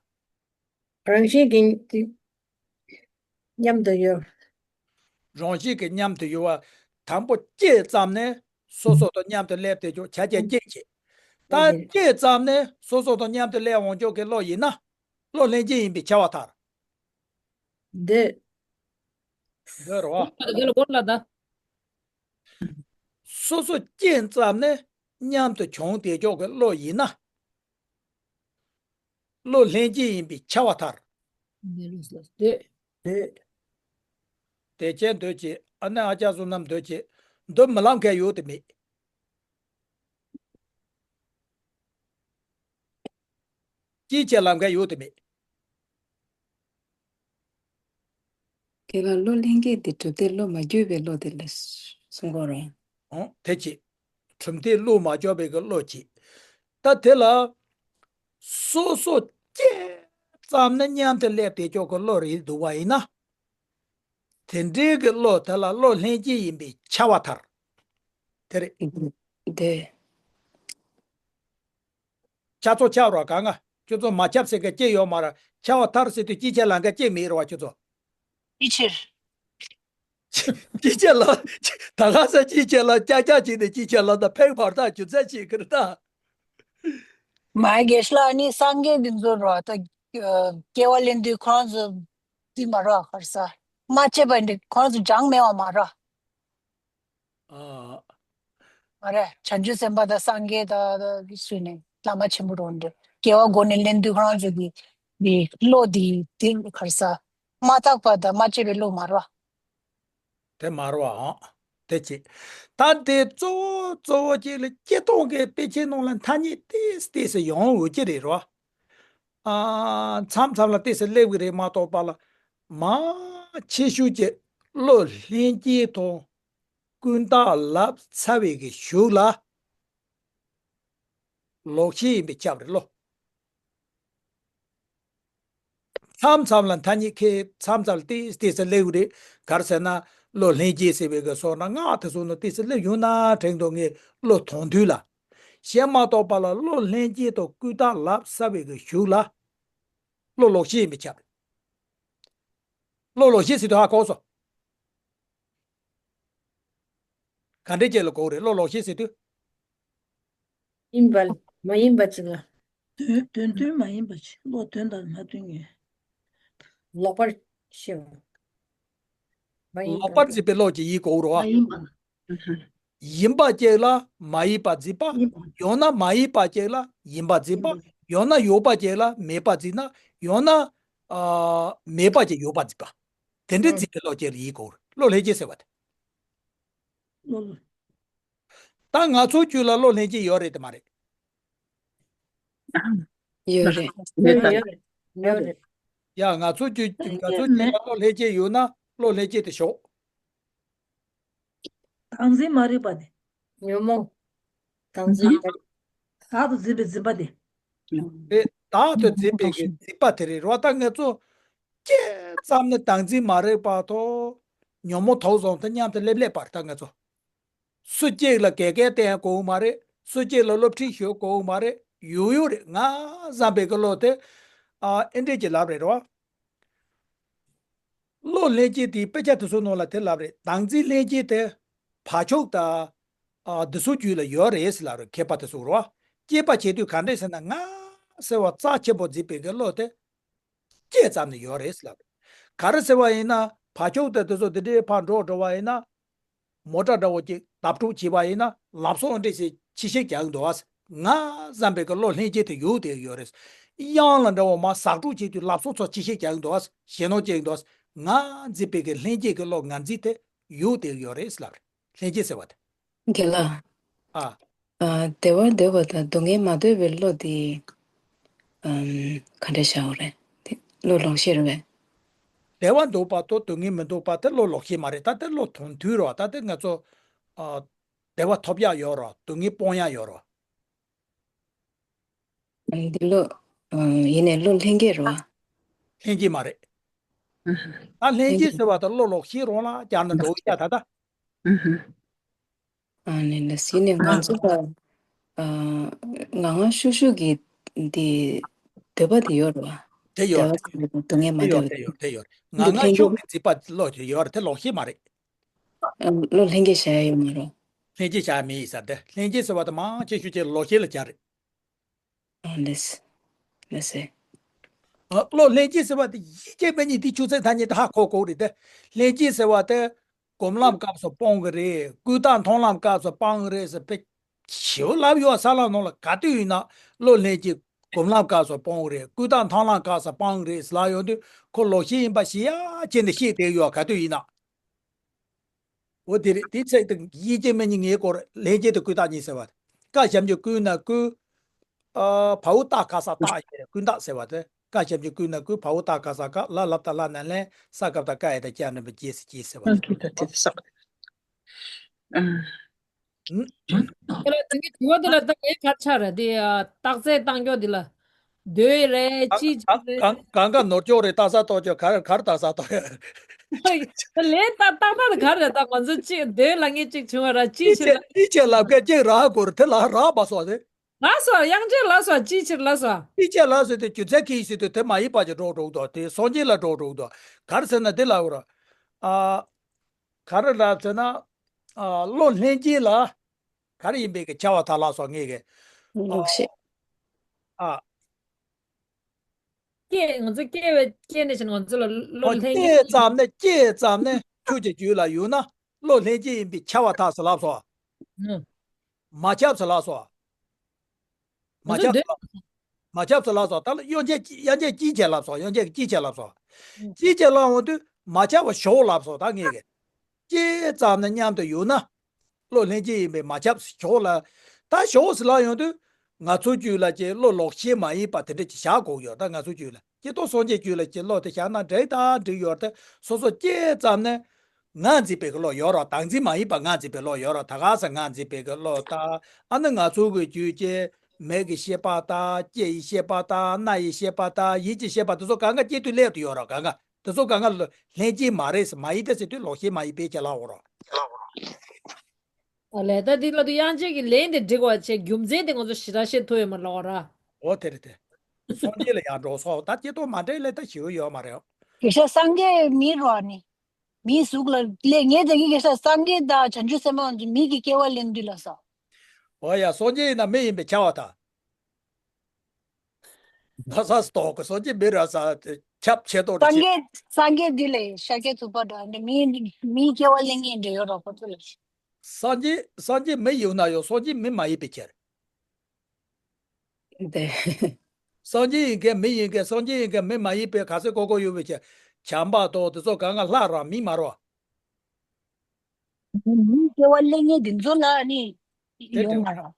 རང་བཞིན་གྱིས་མཉམ་དུ་ཡོད། རང་བཞིན་གྱིས་མཉམ་དུ་ཡོད་པ། དང་པོ་སྐྱེས་ཙམ་ནས་སོ་སོ་དང་མཉམ་དུ་སླེབས་ཏེ་ཆོག་ཆ་རྐྱེན་སྐྱེས་བྱེད། ད་སྐྱེས་ཙམ་ནས་སོ་སོ་དང་མཉམ་དུ་སླེབས་འོང་ཆོག་གི་བློ་ཡིན་ན། བློ་ལྷན་སྐྱེས་ཡིན་པས་ཁྱབ་པར་ཐལ། འདོད། འདོད་རོ། དགོངས་ལ་ད། སོ་སོ་སྐྱེས་ཙམ་ནས་མཉམ་དུ་བྱུང་བསྡད་ཆོག་གི་བློ་ཡིན་ན། བློ་ལྷན་སྐྱེས་ཡིན་པས་ཁྱབ་པར་ཐལ། འདོད། འདོད། དེ་ཅན་འདོད་ཅེས། ཨ་ནི་ཨ་ཅག་བསོད་ནམས་འདོད་ཅེས། འདོད་མི་ལབ་མཁན་ཡོད་དེ་མེད། ཅིའི་ཕྱིར་ལབ་མཁན་ཡོད་དེ་མེད། དེ་ལ་བློ་ལྷན་སྐྱེས་དེ་གྲུབ་མཐས་བློ་མ་བསྒྱུར་བའི་བློ་དེ་ལ་གསུང་གི་རེད། ཨང་། དེ་ཅི། གྲུབ་མཐས་བློ་མ་བསྒྱུར་བའི་གི་བློ་ཅི། ད་དེ་ལ། སོ་སོ་སྐྱེས་ཙམ་ནས་མཉམ་དུ་སླེབས་བསྡད་ཆོག་གི་བློ་རེད་འདུག་པ་ཡིན་ན། དེ་འདྲའི་གི་བློ་དེ་ལ་བློ་ལྷན་སྐྱེས་ཡིན་པས་ཁྱབ་པར་ཐལ། དེ་རེད། དེ། ཁྱབ་ཚོ་ཁྱབ་རོགས་གང་ང་། ཁྱོད་ཚོ་མ་ཁྱབ་ཟེར་མཁན་ཅི་ཡོད་མ་རེད། ཁྱབ་པར་ཐལ་ཟེར་དུས་ཅིའི་ཕྱིར་ལབ་མཁན་ཅི་མེད་རེད་བ་ཁྱོད་ཚོ། ཅིའི་ཕྱིར། ཅིའི་ཕྱིར་ལབ། ད་ག་ས་ཅིའི་ཕྱིར་ལབ་ཀྱག་ཀྱག་བྱས་ནས་ཅིའི་ཕྱིར་ལབ་ད་ཕེབས་བར་ཐག་རྒྱུ་མཚན་ཅི་ཁིར་ད། མ་གེ་ཤ་ལ་ནི་སངས་རྒྱས་འདི་ཚོ་རོ་ད་སྐྱེ་བ་ལེན་དུས་ཁོང་ཚོ་འདི་མ་རོ་གར་ས་མ་བྱས་པ་འདི་ཁོང་ཚོ་སྦྱང་མེད་པ་མ་རོ། ཨ། མ་རེད། བྱང་ཆུབ་སེམས་དཔའ་དང་སངས་རྒྱས་དང་སུ་ནས་བླ་མ་ཆེན་པོ་རོ་འདི་སྐྱེ་བ་སྒོ་ནས་ལེན་དུས་ཁོང་ཚོ་གི་འདི་བློ་འདི་འདི་གར་ས་མ་དག་པ་དང་མ་བྱས་པའི་བློ་མ་རོ། དེ་མ་རེད་བ། དེ་ཅི། ད་དེ་གཙོ་བོ་གཙོ་བོ་གཅིག་ལ་སྤྱིར་བཏང་གི་དཔེ་ཆའི་ནང་ལ་ཐ་སྙད་ཏོག་ཙམ་ཡོང་འོས་ཀྱི་རེད་རོ། ཨ། མཚམས་མཚམས་ལ་ཏོག་ཙམ་སླེབས་ཀྱི་རེད་མ་གཏོགས་པ་ལ། མང་ཆེ་ཤོས་ཀྱི་བློ་ལྷན་སྐྱེས་དང་ཀུན་བརྟགས་ལབ་ཚར་བའི་གི་གཞུག་ལ། ལོག་ཤེས་ཡིན་པས་ཁྱབ་རེད་བློ། མཚམས་མཚམས་ལ་ཐ་སྙད་ཁེལ། མཚམས་མཚམས་ལ་ཏོག་ཙམ་ཏོག་ཙམ་སླེབས་ཀྱི་རེད། ག་རེ་ཟེར་ན། བློ་ལྷན་སྐྱེས་ཟེར་བའི་གི་སོགས་ན་སྔགས་དེ་ཚོ་ནང་ཏོག་ཙམ་སླེབས་ཡོང་ན་དྲན་འདུག་ངས་བློ་ཐོན་དུས་ལ། གཞན་མ་གཏོགས་པ་ལ་བློ་ལྷན་སྐྱེས་དང་ཀུན་བརྟགས་ལབ་ཚར་བའི་གི་གཞུག་ལ། བློ་ལོག་ཤེས་ཡིན་པས་ཁྱབ་རེད། བློ་ལོག་ཤེས་ཟེར་དུས་ཧ་གོ་སོང་། ག་འདྲས་ཅིག་ལ་གོ་རེད་བློ་ལོག་ཤེས་ཟེར་དུས། ཡིན་པ་མ་ཡིན་པ་ཅིག་ལ། དོན་དོན་དོན་མ་ཡིན་པ་ཅིག་བློ་དོན་དང་མ་མཐུན་ངེས། ལོག་པར་ཤེས་པ། མ་ཡིན་ལོག་པར་འཛིན་པའི་བློ་ཅིག་ཡིན་གོ་རོ། མ་ཡིན་པ། ཡིན་པ་ཅིག་ལ་མ་ཡིན་པ་འཛིན་པ། ཡིན་པ། ཡང་ན་མ་ཡིན་པ་ཅིག་ལ་ཡིན་པ་འཛིན་པ། ཡིན་པ། ཡང་ན་ཡོད་པ་ཅིག་ལ་མེད་པ་འཛིན་ན། ཡང་ན། ཨ། མེད་པ་ཅིག་ཡོད་པ་འཛིན་པ། དེ་འདྲའི་འཛིན་པའི་བློ་ཅིག་ལ་ཡིན་གོ་རོ། བློ་ལྷན་སྐྱེས་ཟེར་བ་དེ། བློ་ལྷན། ད་ང་ཚོའི་རྒྱུད་ལ་བློ་ལྷན་སྐྱེས་ཡོད་རེད་དེ་མ་རེད། ཡོད་རེད། ཡོད་རེད། ཡོད་རེད། ཡ་ང་ཚོའི་རྒྱུད་ང་ཚོའི་རྒྱུད་ལ་བློ་ལྷན་སྐྱེས་ཡོད་ན་བློ་ལྷན་སྐྱེས་དེ་ཞོག་བདག་འཛིན་མ་རིག་པ་དེ། ཉོན་མོངས། བདག་འཛིན་མ་རིག་བདག་ཏུ་འཛིན་པའི་འཛིན་པ་དེ། དེ་བདག་ཏུ་འཛིན་པའི་གི་འཛིན་པ་དེ་རེད་རོ། ད་ང་ཚོ་སྐྱེས་ཙམ་ནས་བདག་འཛིན་མ་རིག་པ་དང་ཉོན་མོངས་དོགས་ཟོན་དེ་མཉམ་དུ་སླེབས་སླེབས་པར་ད་ང་ཚོ། སུ་གཅིག་ལ་དགེ་རྒན་བསྟེན་དགོས་མ་རེད། སུ་གཅིག་ལ་སློབ་ཁྲིད་ཞུ་དགོས་མ་རེད། ཡོད་ཡོད་རེད། ང་བསམ་པའི་གི་བློ་དེ། ཨ། ཨེ་འདྲས་ཀྱི་ལབ་རེད་རོ། བློ་ལྷན་སྐྱེས་དེའི་དཔེ་ཆ་དེ་ཚོ་ནང་ལ་དེ་ལབ་རེད། བདག་འཛིན་ལྷན་སྐྱེས་དེ་བག་ཆགས་དང་། ཨ། དེ་ཚོ་རྒྱུད་ལ་ཡོད་རེད་ཟེར་ལབ་རེད། མཁས་པ་དེ་ཚོ་རོ། སྐྱེས་པ་བྱེད་དུས་ག་འདྲས་ཟེར་ན་ང་ཟེར་བ་རྩ་ཆེན་པོ་འཛིན་པའི་གི་བློ་དེ། སྐྱེས་ཙམ་ནས་ཡོད་རེད་ལབ། ག་རེ་ཟེར་བ་ཡིན་ན་བག་ཆགས་དེ་དེ་ཚོ་འདི་འདྲའི་ཕར་འགྲོ་འགྲོ་བ་ཡིན་ན། མོ་ཊ་འདྲ་བོ་ཅིག་བརྡབ་འཁྲུག་བྱས་པ་ཡིན་ན་ལམ་སང་འདྲ་ཞིག་ཕྱི་བཤིག་རྒྱག་གི་འདུག་ཨ། ང་བསམ་པའི་གི་བློ་ལྷན་སྐྱེས་དེ་ཡོད་དེ་ཡོད་རེད། གཡང་ལ་འདྲ་བོ་མར་ཟག་འཁྲུག་བྱེད་དུས་ལམ་སང་ཚོ་ཕྱི་བཤིག་རྒྱག་གི་འདུག་ཨ། ཞེད་སྣང་སྐྱེ་གི་འདུག་ཨ། ང་འཛིན་པའི་གི་ལྷན་སྐྱེས་གི་བློ་ངར་འཛིན་དེ་ཡོད་དེ་ཡོད་རེད་ལབ་རེད། ལྷན་སྐྱེས་ཟེར་བ་དེ། རྒན་ལགས། ཨ། ཨ། བདེ་བ་འདོད་པ་དང་སྡུག་བསྔལ་མ་འདོད་པའི་བློ་དེ། ཨམ། ག་འདྲ་བྱ་བ་རེད། དེ་བློ་ལོག་ཤེས་རེད་པས། བདེ་བ་འདོད་པ་དང་སྡུག་བསྔལ་མི་འདོད་པ་དེ་བློ་ལོག་ཤེས་མ་རེད། ད་དེ་བློ་ཐོན་དུས་རེད་བ། ད་དེ་ང་ཚོ། ཨ། བདེ་བ་ཐོབ་ཡག་ཡོད་རེད་བ། སྡུག་བསྔལ་སྤོང་ཡག་ཡོད་རེད་བ། འདི་བློ། ཨ། ཡིན་ནའི་བློ་ལྷན་སྐྱེས་རེད་བ། ལྷན་སྐྱེས་མ་རེད། ཨ་ཧ། ད་ལྷན་སྐྱེས་ཟེར་བ་དང་བློ་ལོག་ཤེས་རང་ལ་སྦྱར་ན་འགྲོ་གི་ཡ་ད་ལྟ། ཨ་ཧ། ཨ་ནི་ལ་སྲིད་ནས་ང་ཚོ་ལ། ཨ། ང་ང་ཤུ་ཤུ་གི་འདི་འདོད་པ་དེ་ཡོད་རེད་བ། དེ་ཡོད། བདེ་བ་དེ་ཡོད། སྡུག་བསྔལ་མ་དེ་ཡོད། འདོད་པ། དེ་ཡོད། དེ་ཡོད། ང་འདི་ང་ལྷན་ཤུ་སྐྱེས། གི་འཛིན་པ་བློ་དེ་ཡོད་རེད། དེ་ལོག་ཤེས་མ་རེད། ཨ། བློ་ལྷན་སྐྱེས་བྱ་ཡ་ཡོད་མ་རེད། ལྷན་སྐྱེས་བྱ་ཡ་མེད་ཡིན་ས་དེ། ལྷན་སྐྱེས་ཟེར་བ་དེ་མང་ཆེ་ཤོས་ཀྱི་ལོག་ཤེས་ལ་སྦྱར་རེད། ཨ་ལེས། ལེས་སེ། ཨ། བློ་ལྷན་སྐྱེས་ཟེར་བ་དེ་ཡིད་ཀྱི་མེད་ཉིད་དེ་ཆུ་ཚད་ཐ་སྙད་དེ་ཧ་གོ་དགོས་རེད་དེ། ལྷན་སྐྱེས་ཟེར་བ་དེ་སྒོམ་ལམ་སྐབས་སུ་སྤོང་གི་རེད། ཀུན་བརྟགས་མཐོང་ལམ་སྐབས་སུ་སྤང་གི་རེད་ཟེར་པའི་ཞིབ་ལབ་ཡོད། ས་ལམ་ནང་ལ་ག་དུས་ཡིན་ན་བློ་ལྷན་སྐྱེས་སྒོམ་ལམ་སྐབས་སུ་སྤོང་གི་རེད། ཀུན་བརྟགས་མཐོང་ལམ་སྐབས་སུ་སྤང་གི་རེད་ཟེར་ལབ་ཡོང་དུས་ཁོ་ལོག་ཤེས་ཡིན་པ་ཞིག་ཡ་ཅན་དུ་ཤེས་བསྡད་ཡོད། ག་དུས་ཡིན་ན། འོ་དེ་རེད། དེ་ཚེ་དང་ཡིད་ཀྱི་མེད་ཉིད་ངེས་སྐོར་ལྷན་སྐྱེས་དང་ཀུན་བརྟགས་གཉིས་ཟེར་བ། ཀ་ཞབས་ཀྱུ་ཀུ་ན་ཀུ། ཨ། བ་འོག་ཏ་ག་ས་བརྟགས་ཡིན་པས་ཀུན་བརྟགས་ཟེར་བ་དེ། ཀ་ཞབས་ཀྱུ་ཀུ་ན་ཀུ། བ་འོག་ཏ་ག་ས་བརྟགས། ལ་ལ་བཏགས་ལ་ན་ལེན། ས་ཀ་བཏགས་སྐ་ཡ་བཏགས་སྐྱ་འགྲེང་བུ་སྐྱེ་ས་སྐྱེས་ཟེར་བ་དེ། ཨ། དེ་ལ་དེ་གི་དྲི་བ་དེ་ལ་ད་ངས་ག་རེ་ཆགས་རེད་དེ། ཨ། རྟགས་གསལ་བཏང་རྒྱུ་དེ་ལ། འདོད་རེད། ཅི་བྱེད་རེད། གང་གང་ག་ནོར་ཅོག་རེད། རྟགས་གསལ་གཏོང་ཆོག་ག་རེ་ག་རེ་རྟགས་གསལ་གཏོང་ཡ་རེད། ལན་ད་རྟགས་གསལ་ག་རེ་རེད། ད་ང་ཚོ་གཅིག་འདོད་ལ་ངས་གཅིག་བྱུང་བ་ར་ཅི་ཅི་ཕྱིར། ཅི་ཅི་ལབ་མཁན་གཅིག་རག་དགོས་རེད། དེ་ལ་རག་མ་སོང་དེ། ལགས་སོ། དབྱངས་ཅན་ལགས་སོ། ཅི་ཕྱིར་ལགས་སོ། ཅི་ཅི་ལབ་ཟེར་དུས་རྒྱུ་མཚན་གྱིས་ཟེར་དུས་དེ་མ་ཡིན་པ་ཅིག་འགྲོ་འགྲོ་འདུག་དེ་སངས་རྒྱས་ལ་འགྲོ་འགྲོ་འདུག་ག་རེ་ཟེར་ན་དེ་ལབ་ར། ཨ། ག་རེ་ལབ་ཟེར་ན། ཨ། བློ་ལྷན་སྐྱེས་ལ། ག་རེ་ཡིན་པའི་གི་ཁྱབ་པ་དག་ལ་སོགས་ངེས་ཀྱི། ལོག་ཤེས། ཨ། སྐྱེས་ང་ཚོ་སྐྱེས་པའི་སྐྱེས་ནས་བྱས་ནས་ང་ཚོ་ལ་བློ་ཨོ། ལྷན་སྐྱེས་ཙམ་ནས་སྐྱེས་ཙམ་ནས་ཁྱོད་ཀྱི་རྒྱུད་ལ་ཡོད་ན་བློ་ལྷན་སྐྱེས་ཡིན་པས་ཁྱབ་པར་ཐལ་ཟེར་ལབ་སོང་། ནུ། མ་ཁྱབ་ཟེར་ལབ་སོང་། མ་ང་ཚོ་ཁྱབ་འདོད། ཟེར་ལབ་སོང་། མ་ཁྱབ་ཟེར་ལབ་སོང་། ད་ལ་དབྱངས་ཅན་དབྱངས་ཅན་སྐྱེས་ཁྱབ་ལབ་སོང་། དབྱངས་ཅན་སྐྱེས་ཁྱབ་ལབ་སོང་། ཨུ། སྐྱེས་ཁྱབ་ལབ་འོང་དུས་མ་ཁྱབ་པ་ཞོག་ལབ་སོང་། ད་ངས་གི་སྐྱེས་ཙམ་ནས་མཉམ་དུ་ཡོད་ན། བློ་ལྷན་སྐྱེས་ཡིན་པས་མ་ཁྱབ་ཞོག་ལ། ད་ཞོག་ཟེར་ལབ་ཡོང་དུས་ང་ཚོ་རྒྱུད་ལ་ཀྱི་བློ་ལོག་ཤེས་མ་ཡིན་པ་དེ་འདྲ་ཅིག་བཞག་དགོས་ཡོད། ད་ང་ཚོ་རྒྱུད་ལ་ཀྱི་ཏོ་སངས་རྒྱས་རྒྱུད་ལ་ཀྱི་བློ་དེ་བཞག་ན་འགྲིག་ད་འགྲིག་ཡོད་དེ། སོ་སོ་སྐྱེས་ཙམ་ནས་ང་འཛིན་པའི་གི་བློ་ཡོད་རོགས། བདག་འཛིན་མ་ཡིན་པ་ང་འཛིན་པའི་བློ་ཡོད་རོགས། ད་ག་ས་ང་འཛིན་པའི་གི་བློ་ད། ཨ་ནི་ང་ཚོ་གི་རྒྱུད་ཀྱི་མིག་གི་ཤེས་པ་ད། ལྕེ་ཡི་ཤེས་པ་ད། སྣ་ཡི་ཤེས་པ་ད། ཡིད་ཀྱི་ཤེས་པ་དེ་ཚོ་གང་ག་སྐྱེ་དུས་སླེབས་དུ་ཡོད་རོགས། གང་ག་དེ་ཚོ་གང་ག་ལ་ལྷན་སྐྱེས་མ་རེད་ཟེར། མ་ཡིན་ད་ཟེར་དུས་ལོག་ཤེས་མ་ཡིན་པའི་ཁྱད་ལ་འོ་རོགས། ཨ་ལས་ད་འདི་ལ་དུ་དབྱངས་ཅན་གྱི་ལན་དེ་འགྲིག་པ་བྱས་རྒྱུ་མཚན་དེ་ང་ཚོ་ཞེ་དྲག་ཤེས་ཐུབ་ཡོད་མ་ལོག་ར། འོ་དེ་རེད་དེ། སངས་རྒྱས་ལ་ཡང་འགྲོ་སོགས་ད་སྐྱེ་སྟོབས་མ་འདྲེས་ལས་ད་ཞིའུ་ཡོད་མ་རེད། དགེ་བཤེས་སངས་རྒྱས་མི་རོ་ནི། མིའི་གཟུགས་ལ་ལས་ངེས་དེ་གི་དགེ་བཤེས་སངས་རྒྱས་དང་བྱང་ཆུབ་སེམས་དཔའ་ཚོ་མི་གི་སྐྱེ་བ་ལེན་དུས་ལ་ས། འོ་ཡ་སངས་རྒྱས་ཡིན་ན་མི་ཡིན་པའི་ཁྱབ་པ་དང་། ད་ས་སྟོག་གི་སངས་རྒྱས་མི་ར་ས་ཁྱབ་ཆེ་ཏོག་རེ་སངས་ཆེ། རྒྱས་སངས་རྒྱས་འདི་ལས་ཤཱཀྱ་ཐུབ་པ་འདྲ་འདི་མི་མིའི་སྐྱེ་བ་ལེན་ངེས་འདྲ་ཡོད་རོགས་པ་ཚོ་ལ། སངས་རྒྱས་སངས་རྒྱས་མི་ཡོད་ན་ཡོད། སངས་རྒྱས་མི་མ་ཡིན་པའི་ཁྱེར། དེ། སངས་རྒྱས་ཡིན་མཁན་མི་ཡིན་མཁན། སངས་རྒྱས་ཡིན་མཁན་མི་མ་ཡིན་པའི་ག་ཚོད་ཀོ་ཀོ་ཡོད་པའི་ཆ། བྱམས་པ་དང་དེ་ཚོ་གང་ག་ལྷ་རང་མི་མ་རོ། མིའི་སྐྱེ་བ་ལེན་མཁན་དེ་ཚོ་ལ་ནི་ཡོད་མ་རེད།